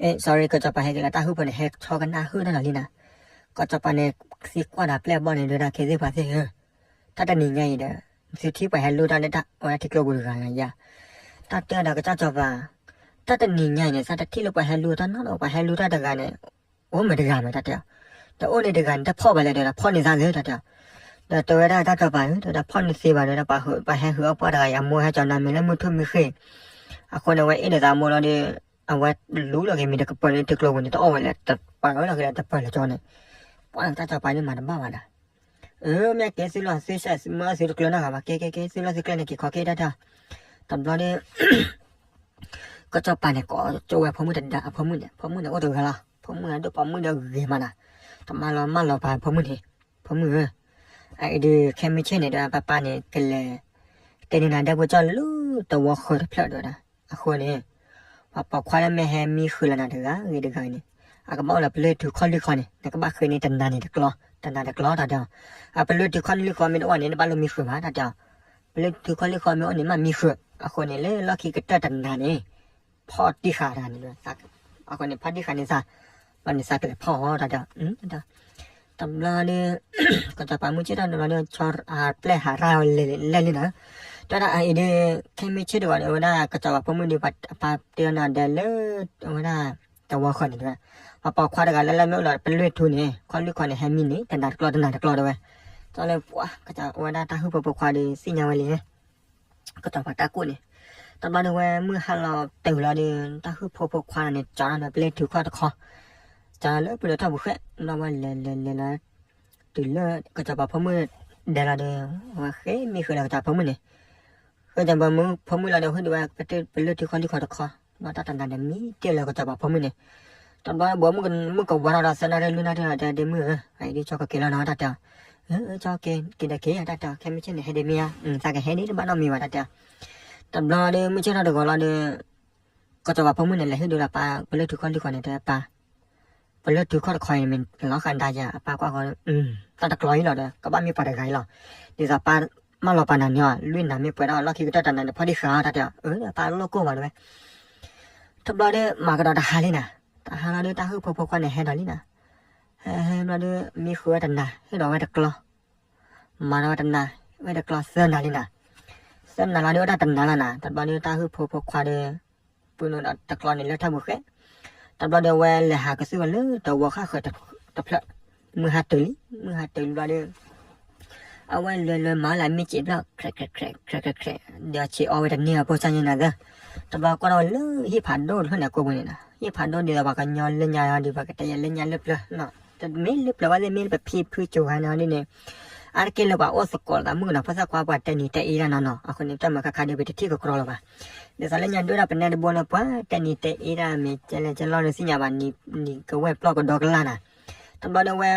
အ့ sorry ကစီၤပၤဟဲက့ၤလီၤ တၢ်ဟုၣ်ဖိန့ၣ်ဟဲထီၣ်ကနၣ်ဟုၣ်တၢ်လီၤလံနီၤ. ကစီၤပၤန့ၣ် သံကွၢ်ဒီးပျဲၢ်ဘီၣ်န့ၣ် ဒုးဒၣ် ခဲသ့ၣ်ပှၤသ့ၣ်ဧၢ, တၢ်တနံၤညါအံၤဒီး သုထံၣ်ပှၤဟဲလူတၢ်လၢတၢ်ဝဲဒၣ်ထံကျိပူၤတဂၤယါ. တၢ်တဲဒီးကစၢ်စီၤပၤ တၢ်တနံၤညါအံၤန့ၣ် သးတထံၣ်လၢပှၤဟဲလူတၢ်နီတဂၤ ပှၤဟဲလူတၢ်တဂၤန့ၣ် အိၣ်မ့ၢ်တဂၤမ့ၢ် တၢ်တဲအီၤ. ဒီးအိၣ်န့ၣ်တဂၤန့ၣ် တဖီၣ်ဘၣ်လဲၣ်ဒီး ဖီၣ်န့ၢ်သးသ့ တၢ်တဲအီၤ. ဒီးတဲဝဲဒၣ်တၢ်စီၤပၤဧၢ, တဲဝဲဒၣ်ဖီၣ်နသ့ဘၣ်ဒီး ပှၤဟဲဟုးအီၣ်ပှၢ်တဂၤအံၤ အမိၢ်ဟဲကၠီနၤမ့ၢ်လၢမုၢ်ထူၣ်မုၢ်ဃ့ၢ်, အဃိန့ၣ် အဝဲအ့ၣ်လိာ်သးမိၢ်လီၤဒီး အဝဲလူလီၤက့ၤမ့ၢ်တကပၢၤလၢထံကျိပူၤန့ၣ် တအီၣ်ဝဲလၢတပၢၤလၢၤကၠီန့ၣ်, ပှၤတၢ်စီၤပၤန့ၣ်မၤတဘၣ်ဘၣ်ဒီး, အၢ မ့ၢ်ကဲသုလီၤသုဆဲးမၢသုတကျၢၤနီတဂၤဘၣ်, ကဲကဲကဲသုလီၤသုကျဲန့ၣ် က့ၤခီက့ၤတၢ်တၢ်, တဘျီဒီး ကစီၤပၤန့ၣ် ကိးကၠိဝဲဖိမုၣ်တဒါ အဖိမုၣ်န့ၣ်, ဖိမုၣ်န့ၣ်အိၣ်တဂၤလီၤ, ဖိမုၣ်န့ၣ်ဒိၣ်ပိာ်မုၣ်ဒီးဂ့ၤမးနီၤ, တမၤလီၤမၢ်လီၤပာ်ဖိမုၣ်န့ၣ်, ဖိမုၣ်ဧၢ, အအံၤဒုးခဲမုၢ်ဆ့ၣ်န့ၣ်ဒီး ပၢ်ပၢ်န့ၣ် ကလဲၤ တဲန့ၢ်နၤဒဲဖိကၠီလၢတဝီဃၢၤတဖျၢၣ်ဒီး, အဃိန့ၣ် ပှၤပိာ်ခွါလၢမ့ၢ်ဟဲမံဃုာ်လီၤနၤတဂၤဂ့ၤတဂၤအံၤန့ၣ်, အကဘၣ်အိၣ်လၢပလၢၢ်ထူခီၣ်လွံၢ်ခီန့ၣ်, နကဘၣ်ဃ့န့ၢ်တနၤန့ၣ်တကျီ, တနၤတကျီတၢ်တဲအီၤ, အပလၢၢ်ထူခီၣ်လွံၢ်ခီမ့ၢ်တအိၣ်န့ၣ် နဘၣ်လိၣ်မံဃုာ်ဘၣ်တၢ်တဲအီၤ, ပလၢၢ်ထူခီၣ်လွံၢ်ခီမ့ၢ်အိၣ်န့ၣ် မ့ၢ်မံဃုာ်, အဃိန့ၣ် လၢလီၢ်ခံကတၢၢ်တနၤန့ၣ် ဖီၣ်တံၢ်ဃာ်တၢ်န့ၣ်, အဃိန့ၣ် ဖီၣ်တံၢ်ဃာ်န့ၣ်သး, ဘျီန့ၣ်သးကလဲၤဖီၣ်အီၤတၢ်တဲအီၤ, တဘျီဒီး ကစီၤပၤမုၢ်ဆ့ၣ်ထီၣ်တဘျီဒီး ဆီပျဲၢ်ဟးရၣ်အီၤလဲၤလဲၤလံနီၤ, တဲဒၣ်အအံၤဒုး ခဲမုၢ်ဆ့ၣ်တဂီၤဒီး အဝဲဒၣ်ကစီၤပၤဖိမုၣ်ဒီး အပၢ်တဲအီၤနၤဒဲးလၢ အဝဲဒၣ် တဝီဃၢၤန့ၣ်တဲ, ပှၤပိာ်ခွါတဂၤလၢလၢမ့ၢ်အိၣ်လီၤပလၢၢ်ထူန့ၣ် ခီၣ်လွံၢ်ခီန့ၣ် ဟဲမံန့ၣ် တနၤတကျီတနၤတကျီတဲဝဲ, တဘျီလၢပှၤ အဝဲဒၣ်တၢ်ဟုၣ်ဖိဖိခွါဒီး သ့ၣ်ညါဝဲလံ ကစီၤပၤတၢ်ကိၢ်န့ၣ်, တဘျီဒီးဝဲမုၢ်ဟါလီၤတုၤလီၤဒီး တၢ်ဟုၣ်ဖိဖိခွါန့ၣ် ကၠီထီၣ်ဒီးပလၢၢ်ထူခီၣ်တခီ, ကၠီလၢပျၢၤထီၣ်ပူၤဃဲ, ဘျီဝဲလဲၤလဲၤလဲၤလီၤ, တုၤလၢကစီၤပၤဖိမုၣ်ဒဲးလီၤဒီး ဝဲဃ့မံဃုာ်ဒီးကစီၤပၤဖိမုၣ်န့ၣ်, ဃ့ကစီၤပၤဖိမုၣ်လီၤဒီး ဟ့ၣ်ဒုးဝဲပလၢၢ်ထူခီၣ်လွံၢ်ခီတခီ, ဘျီတၢ်တနၤန့ၣ်မံတ့ၢ်လၢကစီၤပၤဖိမုၣ်န့ၣ်, တဘျီဘီမုၢ်ကဝါထီၣ်ဒီး သၢနၣ်ရံၣ်လွံၢ်နၣ်ရံၣ်ဒီး တဲဒ့မုၣ်ဧၢ, အအံၤဒုးကၠီကက့ၤလီၤနီၤတၢ်တဲအီၤ, ကၠီက့ၤက့ၤဒီးက့ၤတၢ်တဲအီၤ, ခဲမုၢ်ဆ့ၣ်န့ၣ် ဟဲဒ့မ့ၢ်ဧါ, သးကဟဲဒ့တဘၣ်နီတမံၤဘၣ်တၢ်တဲအီၤ, တဘျီဒီးမုၢ်ဆ့ၣ်ထီၣ်တဂီၤလီၤဒီး ကစီၤပၤဖိမုၣ်န့ၣ် လဲၤဟ့ၣ်ဒုးလီၤပၢ်ပလၢၢ်ထူခီၣ်လွံၢ်ခီန့ၣ် တဲပၢ်, ပလၢၢ်ထူခီၣ်တခီအံၤမ့ၢ်လီၤဃာ်ဒၣ်ယၤ, အပၢ်ကွၢ်ဃီ, တၢ်တကျီအံၤလီၤဒီး ကဘၣ်မ့ၢ်ပှၤတဂၤအံၤလီၤ, ဒ်သိးပၢ်မၢလီၤပာ်နၤန့ၣ်အီၤ လွံၢ်နၤမ့ၢ်ပှဲၤဒီးလီၢ်ခံကတၢၢ်တနၤန့ၣ် ဖီၣ်တံၢ်ဃာ်အီၤတၢ်တဲအီၤ, အၢ ပၢ်လိၣ်ကိၢ်ဘၣ်တဲဝဲ, တဘျီဒီးမၤကဒီးတဟါလံနီၤ, တဟါလီၤဒီးတၢ်ဟုၣ်ဖိဖိခွါန့ၣ်ဟဲဒီးလံနီၤ, ဟဲဟဲဘျီဒီး မံဃုာ်ဝဲတနၤ ဟ့ၣ်ဒီးဝဲတကျီ မၤဒီးဝဲတနၤ, ဝဲတကျီသၢနၤလံနီၤ, သၢနၤလီၤဒီးအိၣ်တၢ်တနၤလီၤနီၤ, တဘျီဒီးတၢ်ဟုၣ်ဖိဖိခွါဒီး ပုၢ်နုာ်ဒီးတကျီန့ၣ်လၢထၢၣ်ပူၤဃဲ, တဘျီဒီးဝဲလဲၤဟးကသုၣ်ဝဲလၢတဝီဃၣ်ဃၢၤတဖျၢၣ်, မုၢ်ဟါတုၤလံ, မုၢ်ဟါတုၤလံဘျီဒီး အဝဲလဲၤလဲၤမၤလၢမ့ၢ်စံးဘျီ ခြဲးခြဲးခြဲး ခြဲးခြဲးခြဲး, ဒီးဆံးအီဝဲတန့ၢ်အဖိစၢ်ညါနၤသၢ, တဘျီကွၢ်ထီၣ်ဝဲလၢဟံၣ်ဖးဒိၣ်တဖျၢၣ်န့ၣ် အကိာ်ပူၤန့ၣ်နီၤ, ဟံၣ်ဖးဒိၣ်ဒ်သိးပှၤကညီလၢညါဒီး ပကတဲယဲလၢညါလၢပျၢၤနီၤ, တမ့ၢ်လၢပျၢၤဘၣ်သ့ၣ် မ့ၢ်လၢပဖံဖုကိၤဂၤန့ၣ်ဒ်န့ၣ်, အါတက့ၢ်လၢပှၤအိၣ်သကိးသးမုၣ်ကနီၤ ဖိသၣ်ခွါပှၤတဲနံၤတဲအ့ဒၣ်နီၤနီၤ, အဃိန့ၣ် တၢ်မၤခါခါဒီး ပတထံၣ်ကကြီလၢၤဘၣ်, ဒ်သိးလၢညါဒိၣ်ဒၣ်ပနဲတဘိလၢပှၤတဲနံၤတဲအ့ဒၣ်မ့ၢ်ကဲလဲၣ်ကဲလီၤဒီးသ့ၣ်ညါဘၣ်, နံၤကဝဲၢ်ပျီၢ်ကဒီကလၢ်နီၤ, တဘျီဒီးဝဲ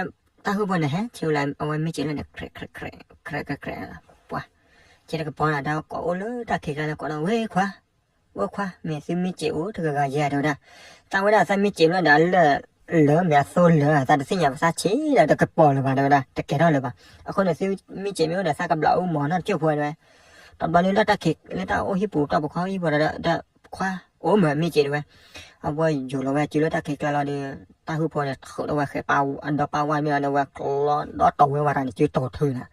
တၢ်ဟုၣ်ဖိန့ၣ်ဟဲဆံးလၢအဝဲမ့ၢ်စံးလၢန့ၣ် ခြဲးခြဲးခြဲး ခြဲးခြဲးခြဲး, ပှၤ ဆံးတကပီၤနီၤ ဒီးကိးအိၣ်လၢတၢ်ခံးကျါလၢကိးဒီး ဝဲခွါ, ဝဲခွါ မ့ၢ်သုမ့ၢ်စံးအိၣ်တဂၤဂၤယဲတဲဝဲဒၣ်, တၢ်ဝဲဒၣ်သးမ့ၢ်စံးဘျီဒီး အလၢာ်လၢာ်မ့ၢ်အသိလၢာ် သးတသ့ၣ်ညါဘၣ် သးဆံးဒီးတကပီၤလၢၤဘၣ်တဲဝဲဒၣ် တကဲထီၣ်လၢၤဘၣ်, အဃိန့ၣ် သုမ့ၢ်စံးမ့ၢ်အိၣ်ဒီး သးကဘျးအူမီၤနီတကၠိၢ်ဖိတဲဝဲ, တဘျီလၢတၢ်ခံး လၢတၢ်အိၣ်ဟံၣ်ပူၤတီၢ်ပူၤခီဟံၣ်ပူၤဒီး ခွါ အိၣ်မ့ၢ်မ့ၢ်စံးတဲဝဲ, အဝဲယိၤလီၤဝဲစုလၢတၢ်ခံးကျါလီၤဒီး တၢ်ဟုၣ်ဖိန့ၣ် ထုးဒီးဝဲဃဲးပာ်အဒီပာ်ဝါမ့ၢ်ဒီးဝဲကျီဒီတီၤဝဲဝဲတၢ်န့ၣ် စုတီၤထုးနီၤ,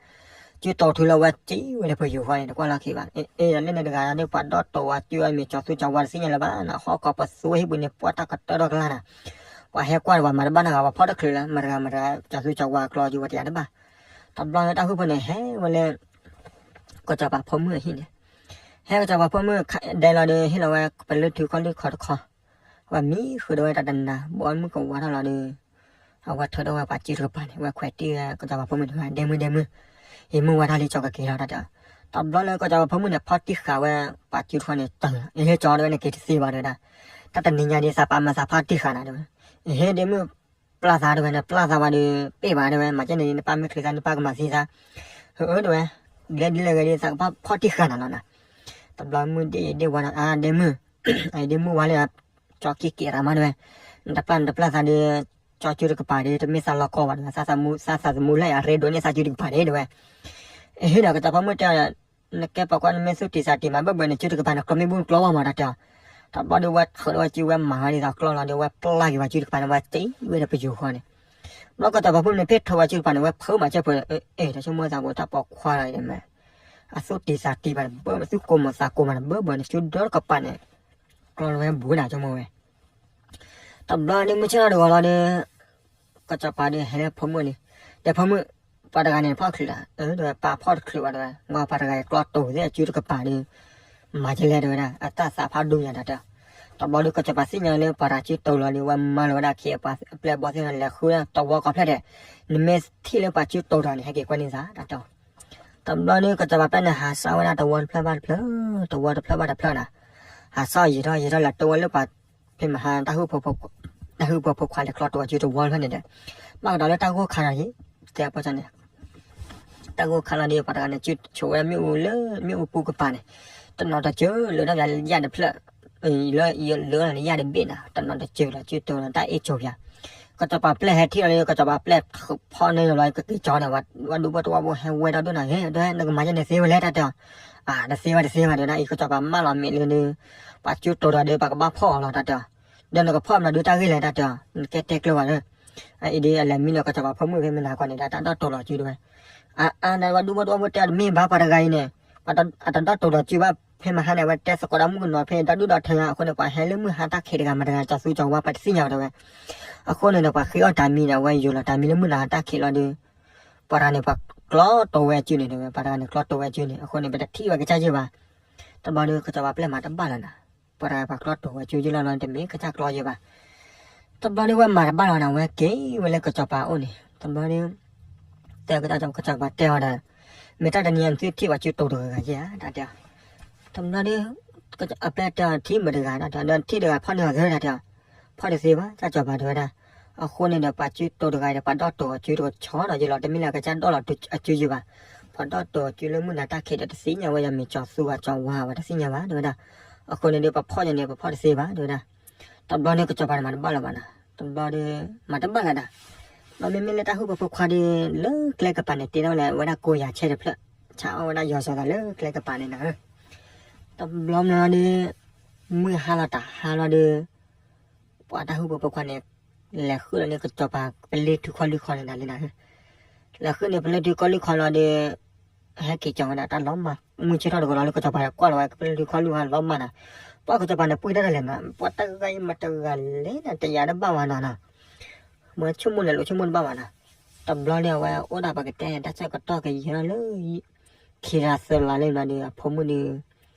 စုတီၤထုးလီၤဝဲစံးဝဲလၢပယိၤဃီန့ၣ် တကွၢ်လီၢ်ခံဘၣ်, အ့ၣ် လၢန့ၣ်တဂၤဒီး ပှၤဒီတီၤဝဲစုအမ့ၢ်ကၠီသူကၠီဝါတသ့ၣ်ညါလၢၤဘၣ်နီၤ, ဟီၣ်ကီၢ်ပသူဟံၣ်ပူၤန့ၣ် ပှၤတၢ်ကတၢၢ်ထီၣ်ကျါနီၤ, ပှၤဟဲကွၢ်ဒီးပှၤမၤတဘၣ်နီတဂၤ ပှၤဖီၣ်တချုးလၢ မတၤတဂၤမတၤတဂၤ ကၠီသူကၠီဝါကျီစုဝဲတယၤတဘၣ်, တဘျီလၢတၢ်ဟုၣ်ဖိန့ၣ် ဟဲဝဲလၢ ကစီၤပၤဖိမုၣ်အဟံၣ်န့ၣ်, ဟဲကစီၤပၤဖိမုၣ်ဒဲးလီၤဒီး ဟ့ၣ်လီၤဝဲပလၢၢ်ထူခီၣ်လွံၢ်ခီတခီ, ဝဲမံဃုာ်ဒီးဝဲတၢ်တနၤ ဘီမုၢ်ကဝါထီၣ်လီၤဒီး အဝဲထုးဒီးဝဲပှၤစုတကပၤန့ၣ် ဝဲခွဲးတံၢ်ဝဲကစီၤပၤဖိမုၣ်န့ၣ် ဒဲမုၢ်ဒဲမုၢ်, ယမုၢ်ဝါထီၣ်လံ ကၠီကက့ၤလီၤတၢ်တဲ, တဘျီလၢကစီၤပၤဖိမုၣ်န့ၣ် ဖီၣ်တံၢ်ဃာ်ဝဲ ပှၤစုတခီန့ၣ်တၢ်, အဟ့ၣ်ကၠီတဲဝဲန့ၣ် က့ၤတသ့ဘၣ်တဲဝဲဒၣ်, တၢ်တနံၤညါဒ်သးပာ်မၤသးဖီၣ်တံၢ်ဃာ်နၤတဲဝဲ, အဟ့ၣ်ဒဲမုၢ် ပျၢ်သးတဲဝဲန့ၣ် ပျၢ်သးဝဲဒီး ပ့ၢ်ဘၣ်တဲဝဲ မၤကဲန့ၣ် နပၢ်မ့ၢ်ချုးသး နပၢ်ကမၤသံသး, ဟၢအၢတဲဝဲ, ဒ်လဲၣ်ဒ်လဲၣ်ဂ့ၤဒီး သးကဖီၣ်တံၢ်ဃာ်နၤလီၤနၤ, တဘျီမုၢ်ဒ့ၣ်ဒ့ၣ်ဝါဒီး အါဒဲမုၢ်, အဒ့မုၢ်ဝါလၢ ကၠီက့ၤကဲးသးမးတဲဝဲ, နတပျၢ်နတပျၢ်သးဒီး ကၠီစုတကပၤဒီး တမ့ၢ်သးလီၤကီဘၣ်တဲဝဲ, သးသးသမူလၢအရ့ဒိးန့ၢ်သးစုတကပၤန့ၣ် တဲဝဲ, အဟ့ၣ်ဒီးကစီၤပၤဖိမုၣ်တဲ နကဲပိာ်ခွါနမ့ၢ်သူၣ်တံၢ်သးတံၢ်မး ဘၣ်ဘၣ်နစုတကပၤန့ၣ် ကျီမ့ၢ်ဘၣ်နကျီဘၣ်မးတၢ်တဲအီၤ, တဘျီဒီးဝဲထုးဒီးဝဲစုဝဲမၤဝဲဒ်သိးကျီလီၤဒီး ဝဲပျၢ်က့ၤဝဲစုတကပၤန့ၣ် ဝဲစံးဝဲဒီးပယိၤဃီန့ၣ်, ဘျီကစီၤပၤဖိမုၣ်န့ၣ် ဖ့ၣ်ထုးဝဲစုတကပၤန့ၣ် ဝဲဖုးမးစၢၤဖိ, အဲ တၢ်ဆိကမိၣ်သးဖိတၢ်ပိာ်ခွါလီၤအံၤမး, အသူၣ်တံၢ်သးတံၢ်ဘၣ်န့ၣ် ဘၣ်သူၣ်ကိးမးသးကိးမးန့ၣ် ဘၣ်ဘၣ်နစုဒီတကပၤန့ၣ်, ကျီလီၤဝဲဘူးနၤဆိကမိၣ်ဝဲ တဘျီဒီးမုၢ်ဆ့ၣ်ထီၣ်တဂီၤလီၤဒီး ကစီၤပၤဒီးဟဲလၢဖိမုၣ်န့ၣ်, ဒီးဖိမုၣ်, ပှၤတဂၤန့ၣ်ဖီၣ်ချုးလီၤ, အၢ တဲဝဲ ပၢ်ဖီၣ်တချုးဘၣ် တဲဝဲ, ဝဲပှၤတဂၤအံၤကျီတိၤသ့ၣ်အစုတကပၤဒီး မၤကလဲၣ် တဲဝဲဒၣ်, အတၢ်သးဖးဒိၣ်ညါ တၢ်တဲအီၤ. တဘျီဒီး ကစီၤပၤသ့ၣ်ညါလၢ ပှၤတဂၤစုတိၤလီၤဒီး ဝဲမၤလီၤဝဲဒၣ်ခ့အပှၤပျဲၢ်ဘီၣ်သ့ၣ်တဖၣ် လဲၤဃုဝဲဒၣ်တဝီကိးဖျၢၣ်ဒဲး, နမ့ၢ်ထံၣ်လၢပှၤစုတိၤတဂၤန့ၣ် ဟဲက့ၤကွၢ်န့ၢ်သး တၢ်တဲအီၤ. တဘျီဒီး ကစီၤပၤပျဲၢ်န့ၣ် ဟးစးဝဲဒၣ်တဝီတဖျၢၣ်ဘၣ်တဖျၢၣ်, တဝီတဖျၢၣ်ဘၣ်တဖျၢၣ်နီၤ, ဟးစးယံာ်ထီၣ်ယံာ်ထီၣ် လဲၤတိဝဲလၢပှၤ ဖဲမဟါ တၢ်ဟုၣ်ဖိခွါလဲၤကျီတိၤအစုတဝီတဖျၢၣ်န့ၣ်ဒီး, ဘၣ်ကဒီးလၢတၢ်ဂိၢ်ခါလီၤယံၤ, တဲပီၢ်န့ၣ် တၢ်ဂိၢ်ခါလီၤဒီး ပှၤတဂၤန့ၣ် စုဆိးဝဲမ့ၣ်အူလၢမ့ၣ်အူပူၤကပၤန့ၣ်, တနီၤတစၢၤ လၢတၢ်ယၢ်တဖျၢၣ်, လၢလၢန့ၣ်ယၢ်တဘ့ၣ်နီၤ, တနီၤတစၢၤလီၤ စုတိၤလီၤ တၢ်အ့ၣ်ကၠိၤပၠး. ကစီၤပၤပျဲၢ်ဟဲထံၣ်လီၤဒီး ကစီၤပၤပျဲၢ်ဖီၣ်န့ၢ်လီၤ ကက့ၤကၠီန့ၣ်, ဝဲဒူဖိတဝီဖိဟဲဝဲဒီဒိၣ်နီၤ, ဟဲ တဲ နကမၤယဲန့ၣ်သ့ဝဲလဲၣ် တၢ်တဲအီၤ. အၢ တသ့ဝဲတသ့ဝဲ တဲဝဲဒၣ်, အံၤ ကစီၤပၤမၢလီၤမ့ၢ်လၢဒီး ပှၤစုတိၤတဂၤဒီး ပှၤကဘၣ်ဖီၣ်အီၤလီၤ တၢ်တဲအီၤ. ဒီးနကဖီၣ်မနုၤဒုးတၢ်ဂ့ၢ်လဲၣ် တၢ်တဲအီၤ, နကဲတဲကျၢၤဘၣ်လၢ အံၤဒီး အလဲၤမံလီၤကစီၤပၤဖိမုၣ်ဖဲမနၤကီးန့ၣ်ဒီး တၢ်ဒီတိၤလီၤစုတဝဲ. အၢ အၢ ဝဲဒူဖိတဝီဖိတဲအီၤ တမ့ၢ်ဘၣ် ပှၤတဂၤအံၤန့ၣ်, အတဒီတိၤလီၤစုဘၣ် ဖဲမဟါန့ၣ် အဝဲတဲသကိးတၢ်မုၣ်ကနီၤဖဲတၢ်ဒူၣ်ဒီးထၢညါအဃိန့ၣ် ပှၤဟဲလၢမုၢ်ဟါတၢ်ခံးတဂၤမတၤတဂၤ ကၠီၤသူကၠီၤဝါ ပှၤတသ့ၣ်ညါဘၣ် တဲဝဲ. အဃိန့ၣ်ဒီး ပှၤဃ့အီၣ်တၢ်မံဒီး အဝဲယိၤလီၤတၢ်မံလၢမုၢ်နၤတၢ်ခံးလီၤဒီး ပှၤတဂၤန့ၣ် ပှၤကျီတိၤဝဲအစုန့ၣ် တဲဝဲ, ပှၤတဂၤန့ၣ် ကျီတိၤဝဲအစုန့ၣ် အဃိန့ၣ် ပတထံၣ်ဝဲကစၢ်ယဲၢ်ဘၣ်. တဘျီဒီး ကစီၤပၤပျဲၢ်မၤတဘၣ်လီၤနၤ, ပှၤတဂၤပှၤကျီတိၤဝဲအစုယဲၢ်လီၤလီၤ တမ့ၢ်ကစၢ်ကျီယဲၢ်ဘၣ်. တဘျီဒီး ဝဲမၤတဘၣ်လီၤနၤ, ဝဲက့ၤဝဲလၢကစီၤပၤအိၣ်န့ၣ် တဘျီဒီး တဲကစီၤပၤတဲအီၤဒီး မ့ၢ်တၢ်တနံၤအံၤ နသုထံၣ်ပှၤစုတိၤတဂၤဂၤယဲၢ်ဧါ တၢ်တဲအီၤ. တဘျီဒီး အပျဲၢ်တဲအီၤ ထံၣ်မတၤတဂၤ တၢ်တဲအီၤ, ဒီးထံၣ်တဂၤဖီၣ်န့ၢ်အီၤသၢ တၢ်တဲအီၤ. ဖီၣ်တသ့ဘၣ် ကစီၤပၤတဲဝဲဒၣ်. အဃိန့ၣ်ဒီး ပှၤစုတိၤတဂၤဒီး ပှၤဒီတိၤအစုတကဆီဒီးယဲၢ်လီၤ, တမ့ၢ်လၢကစၢ်ဒီလီၤအစုယဲၢ်ဘၣ်. ပှၤဒီတိၤအစုလၢမုၢ်နၤတၢ်ခံးဒီး တသ့ၣ်ညါဝဲ ယမ့ၢ်ကၠီၤသူဧါကၠီၤဝါဧါ ပှၤတသ့ၣ်ညါဘၣ် တဲဝဲဒၣ်. အဃိန့ၣ်ဒီး ပှၤဖီၣ်ယဲန့ၣ် ပှၤဖီၣ်တသ့ဘၣ် တဲဝဲဒၣ်. တဘျီန့ၣ် ကစီၤပၤန့ၣ်မၤတဘၣ်လီၤဘၣ်နၤ, တဘျီဒီး မၤတဘၣ်လၢၤဒၣ်. ဒီးမ့မ့ၢ်လၢတၢ်ဟုၣ်ဖိဖိခွါဒီး လၢကျဲကပၤန့ၣ် တ့ထီၣ်လၢဝဲဒၣ်ကိးယၤဆဲတဖျၢၣ်, ဆါအီၣ်ဝဲဒၣ်ယီၤစီၤသးလၢကျဲကပၤန့ၣ်နၤဧၢ. တဘျီမ့ၢ်ဒီး မုၢ်ဟါလီၤတၢ်ဟါလီၤဒီး ပှၤတၢ်ဟုၣ်ဖိဖိခွါန့ၣ် လဲၤဃုလီၤန့ၢ်ကစီၤပၤ ပလ့ၢ်ထုခီၣ်လွံၢ်ခီန့ၣ်နၤလံနၤဧၢ. လဲၤဃုန့ၢ်ပလ့ၢ်ထုခီၣ်လွံၢ်ခီလီၤဒီး ဟဲက့ၤကၠီၤဝဲဒၣ်တၢ်လီၤမၢ်, မုၢ်ဆ့ၣ်ထီၣ်တဂီၤလီၤလၢ ကစီၤပၤကွၢ်လီၤဝဲ ပလ့ၢ်ထုခီၣ်လွံၢ်ခီလီၤမၢ်နၤ. ပှၤကစီၤပၤန့ၣ် ပှ့ၤတၢ်တလဲၤနၤ, ပှၤတဂၤအံၤမတၤတဂၤလဲၣ်နၤ, တယာ်တဘၣ်ဘၣ်နီၤနၤ. မ့ၢ်ဆိကမိၣ်လဲၤလိာ်ဆိကမိၣ်တဘၣ်ဘၣ်နၤ. တဘျီဒီး အဝဲအိၣ်ဒၣ်ပကတဲန့ၣ် တၢ်ဆၢကတီၢ်ကယဲၢ်ထီၣ်လၢ ခံလါသၢလါလံဘျီဒီး အဖိမုၣ်ဒီး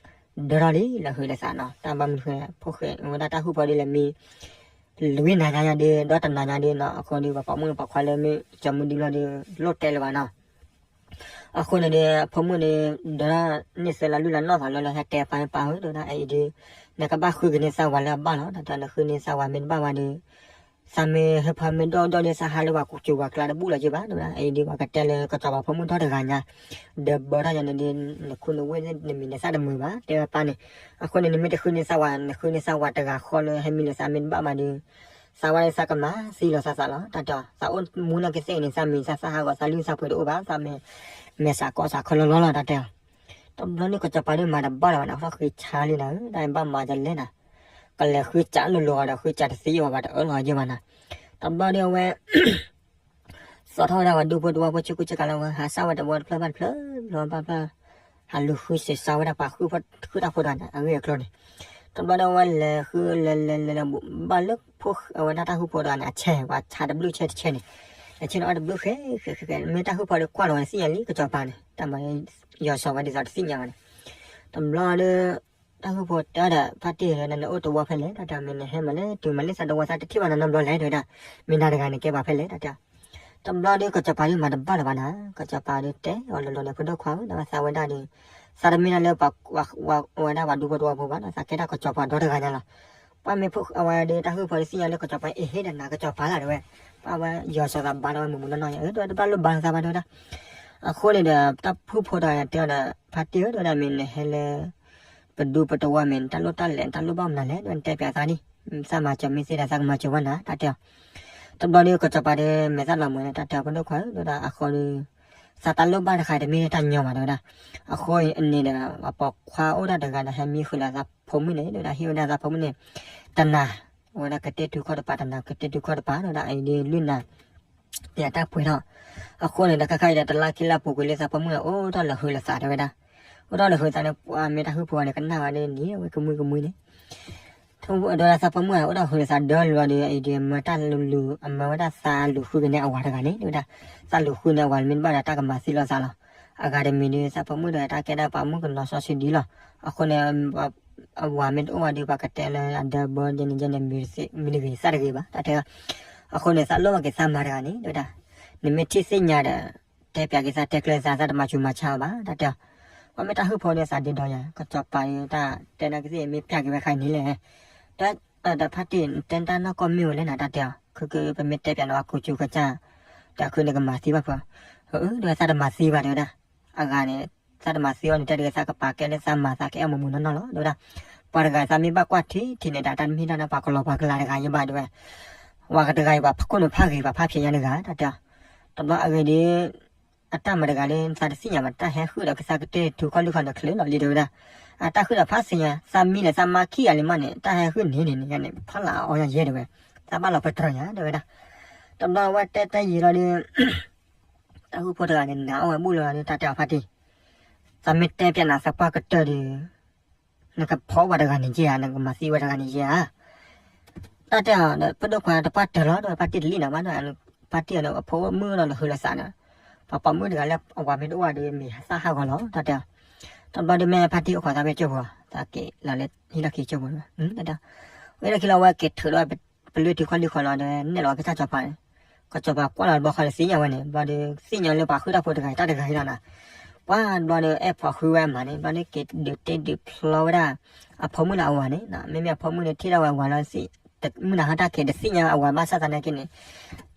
ဒၢထီၣ်လံ လၢာ်ဃုာ်လၢာ်သးနီၤ, တၢ်ဘၣ်မနုၤဃိ ဖိၣ်ဃဲဝဲဒၣ်တၢ်ဟုၣ်ဖိဒီး လဲၤမံ လွံၢ်နၤညါဒီး ဒီတနၤညါဒီးနီၤ, အဃိဒီး ပှၤပိာ်မုၣ်ပိာ်ခွါလၢမ့ၢ်ကၠီမုၢ်ဒုလီၤဒီး လိၣ်တဲလၢၤဘၣ်နီၤ. အဃိန့ၣ်ဒီး အဖိမုၣ်န့ၣ် ဒၢထီၣ်န့ၢ်သၢလါလွံၢ်လါနီၢ်သးလၢ လၢဟဲတဲပၢ်မ့ၢ်ပၢ်ဧၢ တဲဝဲဒၣ်, အအံၤဒီး နကဘၣ်ဃုကန့ၢ်သးဝၤလၢအဘၣ်လီၤ, တၢ်တဲနဃုန့ၢ်သးဝၤမ့ၢ်တဘၣ်ဝဲဒီး သးမ့ၢ်ဟဲဖီမ့ၢ်ဒိၣ်ဒိၣ်ဒီး သးဟးလၢပှၤကူစူၤပှၤကျါတဘူၣ်လီၤက့ဘၣ် တဲဝဲဒၣ်. အအံၤဒီး ပှၤကတဲလၢကစီၤပၤဖိမုၣ်ထီၣ်တဂၤညါ ဒီးဘၢထီၣ်ယၤန့ၣ်ဒီး နခူနဝ့ၢ်နမံၤနသၣ်တမုာ်ဘၣ် တဲဝဲပၢ်န့ၣ်. အဃိန့ၣ် နမ့ၢ်တဃုန့ၢ်သးဝၤ နဃုန့ၢ်သးဝၤတဂၤဃီလၢဟဲမံလၢသးမ့ၢ်တဘၣ်ဘၣ်ဒီး သးဝဲဒၣ်သးကမၤသံလီၤသးသးလီၤ တၢ်တဲအီၤ. သးအိၣ်မူနီၢ်ကသ့ၣ်န့ၣ် သးမံၤသးသၣ်ဟးဂီၤ သးလုၢ်သးပှ့ၤတအိၣ်ဘၣ် သးမ့ၢ် မဲာ်သးကီသးခီလီၤလီၤလီၤ တၢ်တဲအီၤ. တဘျီန့ၣ် ကစီၤပၤဒုးမၤတဘၣ်လၢၤဘၣ်န့ၣ် အထီၣ်ဃ့ဆါလံနၤဧၢ, တၢ်ဘၣ်မၤတလဲၣ်နၤ, ကလဲၤဃုစးလိၤလိၤဂီၤဒီး ဃုစးတသ့အီၤဘၣ် တအၢလီၤက့ဘၣ်နၤ. တဘျီဒီးအဝဲ သီၣ်ထီၣ်ဝဲဒၣ်ပှၤဒူဖိတဝီဖိဆ့ကူဆ့ကၤလၢဝဲ ဟးစၢ်ဝဲတဝီတဖျၢၣ်ဘၣ်တဖျၢၣ် ဘျီဘၣ်ဘၣ် ဟးလူၤဃုစးဝဲဒၣ်ပှၤဃုတၢ်ဖိတဂၤန့ၣ် အဂ့ၢ်အကျိၤန့ၣ်. တဘျီဒီးအဝဲလဲၤဃုလဲၤလဲၤလဲၤလဲၤ ဘၣ်လၢဖိအဝဲဒၣ်တၢ်ဟုၣ်ဖိတဂၤန့ၣ် အဆဲး ပှၤဆါတဘျုးဆဲးတဆဲးန့ၣ်, အဆဲးန့ၣ်အီၣ်တဘျုးဃဲဃဲဃဲဃဲ မ့ၢ်တၢ်ဟုၣ်ဖိဒီးကွၢ်လီၤဝဲသ့ၣ်ညါလံ ကစီၤပၤန့ၣ် တၢ်မၤ ယီၤစီၤဝဲဒ်သိးတသ့ၣ်ညါဘၣ်န့ၣ်. တဘျီဒီး တၢ်ဟုၣ်ဖိတဲအီၤဒီး ဖါတံၢ်ဧၢ နအိၣ်တဝီဖဲလဲၣ် တၢ်တဲအီၤ မ့ၢ်နဟဲမၤလၢတုၤမၤလၢသးတဝီသးတထံၣ်ဘၣ်နၤနီတဘျီလဲၣ် တဲဝဲဒၣ်, မ့ၢ်နၤတဂၤန့ၣ်ကဲပှၤဖဲလဲၣ် တၢ်တဲအီၤ. တဘျီဒီး ကစီၤပၤဒုးမၤတဘၣ်လၢၤဘၣ်နၤ, ကစီၤပၤဒုးတဲအီၤလီၤလီၤန့ၣ် ဖိဒိၣ်ခွါဧၢ နဘၣ်သးဝဲဒၣ်ဒီး သးတမ့ၢ်ဒၣ်လၢပှၤဝဲဒၣ်ပှၤဒူဖိတဝီဖိဘၣ်နီၤ, သးကဲဒၣ်ကစီၤပၤဒီတဂၤညါလီၤ. ပှၤမ့ၢ်ဖိအဝဲဒီး တၢ်ဟုၣ်ဖိတသ့ၣ်ညါလၢကစီၤပၤအံၤ ဟ့ၣ်ဒီးနၤကစီၤပၤလီၤ တဲဝဲ, ပှၤဝဲယီၤစီၤသးဘါလီၤဝဲမုၢ်မုၢ်နီၢ်နီၢ်ညါ အၢ တဲဝဲတဘၣ်လိၣ်ဘါသးဘၣ် တဲဝဲဒၣ်. အဃိန့ၣ်ဒီး တၢ်ဟုၣ်ဖိတဂၤတဲအီၤဒီး ဖါတံၢ်ဧၢ တဲဝဲဒၣ် မ့ၢ်နဟဲလၢ ပဒူပတဝီမ့ၢ် နတၢ်လိၣ်တၢ်လဲၤ နတၢ်လိၣ်ဘၣ်မနုၤလဲၣ် တဲပၠးသးန့ၣ်, သးမၤစၢၤမ့ၢ်သ့ဒီး သးကမၤစၢၤဝဲနၤ တၢ်တဲအီၤ. တဘျီဒီး ကစီၤပၤဒီး မဲာ်သၣ်လီၤမုာ်န့ၣ် တၢ်တဲအီၤ ဖိဒိၣ်ခွါဧၢ တဲဝဲဒၣ်အဃိဒီး သးတၢ်လိၣ်ဘၣ်တခါတမ့ၢ်တၢ်ညီဘၣ် တဲဝဲဒၣ်. အဃိန့ၣ်ဒီး ပှၤပိာ်ခွါအိၣ်ဒၣ်တဂၤဒီး ဟဲမံဃုာ်လၢသးဖိမုၣ်န့ၣ် တဲဝဲဒၣ် ဟ့ၣ်ဝဲဒၣ်သးဖိမုၣ်န့ၣ် တနၤ, အဝဲဒၣ်ကတဲတုၤခီၣ်တပၤ တနၤကတဲတုၤခီၣ်တပၤ တဲဝဲဒၣ် အအံၤဒီးလွံၢ်နၤ တၢ်ပှဲၤထီၣ်. အဃိန့ၣ်ဒီး ခါခါအံၤဒီး တလါခံလါပူၤကွံာ်လၢသးဖိမုၣ်န့ၣ် အိၣ်ထီၣ်လၢာ်ဃုာ်လၢာ်သး တဲဝဲဒၣ်, အိၣ်ထီၣ်လၢာ်ဃုာ်သးန့ၣ် ပှၤမ့ၢ်တၢ်ဟုၣ်ဖိအီၤန့ၣ် ကနၣ်ဝဲဒၣ်န့ၣ် အဝဲကမှံကမှံန့ၣ် ဒီးသးပှၢ်မုၣ်အိၣ်ဒီးဃုာ်ဒီးသးဒီလီၤဒီး အံၤဒီးမၢတၢ်လူၤ အမၢဝဲဒၣ်သးလူၤဃုက့ၤန့ၢ်အဝၤတဂၤန့ၣ် တဲဝဲဒၣ်, သးလူၤဃုန့ၢ်အဝၤမ့ၢ်တဘၣ်ဒီးတၢ်ကမၤသံလိာ်သးလီၤ. အဂၤတမံၤဒီး သးပှၢ်မုၣ်ဒီးတၢ်ကဲဒၣ်ပှၤမုၣ်ကနီၤစီဆှံဒ်လီၤ. အဃိန့ၣ် အဝၤမ့ၢ်တအိၣ်ဝဲဒီး ပှၤကတဲလၢအဒၢဘၢယဲန့ၣ်ယဲန့ၣ် မ့ၢ်တဂ့ၤသးတဂ့ၤဘၣ် တၢ်တဲ. အဃိန့ၣ် သးလိၣ်ဘၣ်က့ၤသးမၤတဂၤန့ၣ် တဲဝဲဒၣ်, နမ့ၢ်ထံၣ်သ့ၣ်ညါဒီး တဲပၠးက့ၤသး တဲကျၢၤသး သးတမၤဆူးမၤဆါအီၤဘၣ် တၢ်တဲအီၤ. ပှၤမ့ၢ်တၢ်ဟုၣ်ဖိဒီးသးဒ့ဒီးယၤ ကစီၤပၤဒီးတၢ်တဲနာ်က့သ့ၣ် မ့ၢ်ပၠးက့ၤဝဲခါအံၤန့ၣ်လဲၣ် တၢ်ဒီးဖါတံၢ် နတဲတၢ်နီၢ်ကီၢ်မ့ၢ်ဝဲလဲၣ်နၤ တၢ်တဲအီၤ. ခုကပမ့ၢ်တဲပၠးနၤဝဲကူစူကစၢ် တၢ်ခုန့ၣ်ကမၤသံဘၣ်ဖုး, အၢ တဲဝဲသးတမၤသံဘၣ် တဲဝဲဒၣ်. အဂၤန့ၣ် သးတမၤသံအီၤန့ၣ် တဲတဂ့ၤ သးကပာ်ကဲလၢသးမၤသးကအဲၣ်မူးမူးနီၢ်နီၢ်လီၤ တဲဝဲဒၣ်. ပှၤတဂၤသးမ့ၢ်ဘၣ်ကွၢ်ထံထံန့ၣ် တၢ်တမ့ၢ်တၢ်နီၢ် ပှၤကလီၤပှၤကလၤတဂၤယဘၣ် တဲဝဲ ဝၤကတဂၤအံၤ ပှၤဖးခိၣ်နူာ်ဖးဂ့ၤ ပှၤဖးဖျဲးညါတဂၤ တၢ်တဲအီၤ. တဘျီအဂ့ၢ်ဒီး အတၢ်မၤတဂၤဒီး သးတသ့ၣ်ညါဘၣ် တၢ်ဟဲဟုၣ်ဒီးကစၢ်ကတၢၢ်ထူခီၣ်လံၢ်ခီၣ်ဒီးချုးလီၤလံ တဲဝဲဒၣ်. အတၢ်ဟုၣ်ဒီးဖးသ့ၣ်ညါ သးမံလၢသးမါခံဂၤလံမးန့ၣ် တၢ်ဟဲဟုၣ်န့ၣ်န့ၣ်န့ၣ် ဖီလာ်အီၤယဲ တဲဝဲ, သးဘၣ်လီၤပတြၢၤညါ တဲဝဲဒၣ်. တဘျီဝဲတဲတဲယံာ်လီၤဒီး တၢ်ဟုၣ်ဖိတဂၤန့ၣ် နၤအီၣ်ဝဲဘူၣ်လီၤဒီး တၢ်တဲအီၤဖါတံၢ်, သးမ့ၢ်တဲပၠးနၤသပှၢ်ကတၢၢ်ဒီး နကဖီဝဲတဂၤန့ၣ်ယဲဧါ နကမၤသံဝဲတဂၤန့ၣ်ယဲဧါ တၢ်တဲအီၤဒီး ပဒိၣ်ခွါတပှၢ်တၢၢ်လီၤ တဲဝဲ ဖါတံၢ်တလံၣ်နီၤဘၣ်ဒီး ဖါတံၢ်အီၤဒီး အဖိမုၣ်ဒီးနဟုးလီၤသးန့ၣ်, ပှၤပိာ်မုၣ်တဂၤလၢအဝၤမ့ၢ်တအိၣ်ဒီး မ့ၢ်သးဟးဂီၤလီၤ တၢ်တဲအီၤ. တဘျီဒီးမ့ၢ်ဖါတံၢ်အိၣ်ခိးသးဝဲကၠိဖိ သးက့ၤလီၤလၢဟံၣ်လီၢ်ခံကၠိဖိ တၢ်တဲအီၤ. ဝဲလၢခံလီၤဝဲက့ၤထုးဒီး ပလွံၢ်ထံခီၣ်လံၢ်ခီလီၤဒီး နဲၣ်လီၤဝဲကစၢ်စီၤပၤန့ၣ်, ကစီၤပၤကွၢ်လီၤတဘျီဃီဒီးသ့ၣ်ညါဝဲန့ၣ် ဘျီဒီးသ့ၣ်ညါလၢပှၤဟုၣ်တၢ်ဖိတဂၤအံၤ တၢ်တဂၤအံၤလီၤနီၤ. ပှၤတဘျီဒီးအဲၣ်ဖီၣ်ဃုဝဲအမၤန့ၣ် ဘျီဒီးက့ၤဒုးတ့ဒုးဖျီဝဲဒၣ် အဖိမုၣ်လၢအဝၤန့ၣ်, မ့မ့ၢ်အဖိမုၣ်န့ၣ်ထံၣ်ဒၣ်ဝဲအဝၤလီၤ မုၢ်နၤဟီၣ်တၢ်က့ၤတသ့ၣ်ညါအဝၤဘၣ်ဆၣ်သနာ်က့န့ၣ်,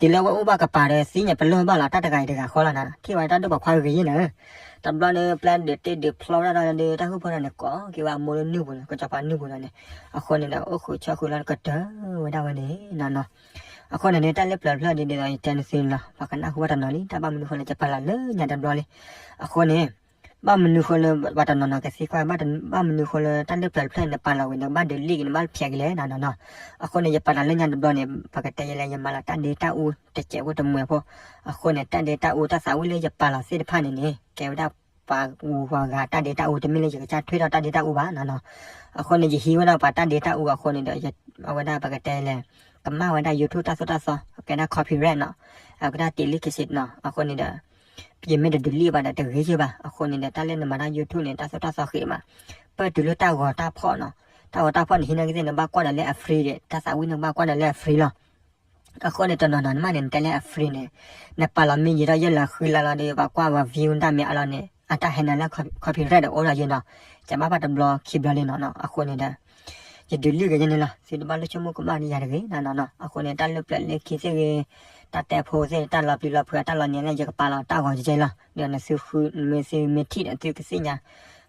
တုၤလၢဝဲအိၣ်ဘၣ်ကပၤဒီးသ့ၣ်ညါပလီၢ်ဘၣ်လီၤ တၢ်တဂၤအံၤတဂၤဃီလီၤနီၤ ထံၣ်ဝဲတၢ်ဒိၣ်ပှၤခွါဂ့ၤယဲၢ်န့ၣ်. တဘျီန့ၣ် ပျဲဒုးတ့ဒုးဖျီဝဲဒၣ်ဒီး တၢ်ဟုၣ်ဖိတဂၤန့ၣ် ကိးက့ၤဝဲအမိၢ်လၢနုၢ်ပူၤန့ၣ် ကစီၤပၤနုၢ်ပူၤဒီးန့ၣ်, အဃိန့ၣ်ဒီး အိၣ်ဃုာ်ဆီဃုာ်လီၤကတၢၢ်ဝဲဒၣ်ဝဲန့ၣ်နီၤနီၤ. အဃိန့ၣ်န့ၣ် တၢ်လၢပျၢၤတဖျၢၣ်ဒ်န့ၣ်ဒီး ယတဲနသုလီၤ ပှၤကနၣ်ဟူဘၣ်တနီၤလံ တၢ်ဘၣ်မနုၤဃိလၢယပာ်လီၤလၢညါတဘျီလံ. အဃိန့ၣ် ဘၣ်မနုၤဃိလၢပှၤတနီၤနီၤကသံကွၢ် ဘၣ်မနုၤဃိလၢတၢ်လၢပျၢၤတဖျၢၣ်န့ၣ် နပာ်လီၤဝံၤ နကဘၣ်ဒုးလံၣ်က့ၤ နဘၣ်ဖျဲးက့ၤလဲၣ်နီၤနီၤနီၤ. အဃိန့ၣ် ယပာ်လီၤလၢညါတဘျီန့ၣ် ပကတဲယဲလဲၣ် ယမၤလီၤတၢ်ဒ့တၢ်အူတစဲးဖိတမှဲၤဖိ. အဃိန့ၣ် တၢ်ဒ့တၢ်အူတၢ်သးဝံၣ်လၢယပာ်လီၤသ့ၣ်တဖၣ်န့ၣ်န့ၣ် ကဲဝဲဒၣ်ပှၤဂုၤပှၤဂၤတၢ်ဒ့တၢ်အူ တမ့ၢ်လၢယကစၢ်ထွဲထီၣ်တၢ်ဒ့တၢ်အူဘၣ်နီၤနီၤ. အဃိန့ၣ် ယဟံးဝဲဒၣ်ပှၤတၢ်ဒ့တၢ်အူအဃိန့ၣ်ဒီး အဝဲဒၣ်ပကတဲလဲၣ် ကမၣ်ဝဲဒၣ် YouTube တၢ်သိၣ်တၢ်သီ ကဲဒၣ် copyright နီၤ, အကဲဒၣ်တ့လံကစ့းနီၤ. အဃိန့ၣ်ဒီး ယမ့ၢ်တဒုးလံၣ်ဘၣ်ဒီးတဂ့ၤယုၢ်ဘၣ်. အဃိန့ၣ်ဒီး တၢ်လၢနမၤတၢ် YouTube န့ၣ် တၢ်သိၣ်တၢ်သီဃ့မး ပၢၢ်တုၤလၢတၢ်ဂီၤတၢ်ဖီၣ်နီၤ. တၢ်ဂီၤတၢ်ဖီၣ်န့ၣ် ဟံးန့ၢ်ကသ့ၣ် နဘၣ်ကွၢ်ဒီးလၢအ free ဒီး တၢ်သးဝံၣ်န့ၣ် နဘၣ်ကွၢ်ဒီးလၢအ free လီၤ. အဃိန့ၣ် တနီၤနီၤနမၣ်န့ၣ် နတဲလၢအ free န့ၣ် နပာ်လီၤမ့ၢ်ယံာ်ထီၣ်ယဲၢ်လါဃုလါလီၤဒီး ပှၤကွၢ်ပှၤ view တၢ်မ့ၢ်အါလီၤန့ၣ် အတၢ်ဟဲနၤလၢ copyright ဒီးအိၣ်ဒီးယဲနီၤ. ကဘၣ်ဘၣ်တဘျီခံဘျီလံနီၤနီၤ. အဃိန့ၣ်ဒီး ယဒုးလံၣ်က့ၤယဲန့ၣ်လီၤ. သုတဘၣ်လိၣ်ဆိကမိၣ်ကမၣ်ဒ်ယၤတဂ့ၤနီၤနီၤနီၤ. အဃိန့ၣ် တၢ်လၢပျၢၤလၢခံသ့ၣ်ဂ့ၤ တၢ်တဲဖိသ့ၣ် တၢ်လီၤပျံၤလီၤဖုး တၢ်လီၤညါန့ၣ် ယကပာ်လီၤတၢ်ဂီၤကဲလီၤ. ဒီးနသုဃု မ့ၢ်သုမ့ၢ်ထံၣ်ဒီး သုကသ့ၣ်ညါ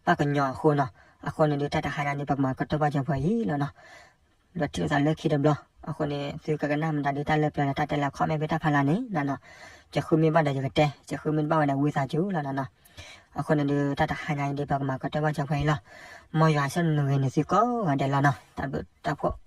ဘၣ်ကညီအဃိနီၤ. အဃိန့ၣ်ဒီး တၢ်တဟါညါန့ၣ် ပကမၤကတၢၢ်ဘၣ်စၢၤပှဲၤအံၤလီၤနီၤ. ဒီးထံၣ်လိာ်သးလၢခံတဘျီ. အဃိန့ၣ် သုကကနၣ်မတၤဒုးတၢ်လၢပျၢၤဒီး တၢ်တဲလၢ comment ဖဲတၢ်ဖးလၢ်န့ၣ်နီၤနီၤ. ယဃုမ့ၢ်ဘၣ်ဒီးယကတဲ, ယဃုမ့ၢ်တဘၣ်ဝဲဒီးဝံသးစူၤလီၤနီၤနီၤ. အဃိန့ၣ်ဒီး တၢ်တဟါညါအံၤဒီး ပကမၤကတၢၢ်ဘၣ်စၢၤပှဲၤအံၤလီၤ. မ်ယွၤဆိၣ်ဂ့ၤန့ၢ်သုကိးဂၤဒဲးလီၤနီၤ. တၢ်ဘျုးတၢ်ဖှိၣ်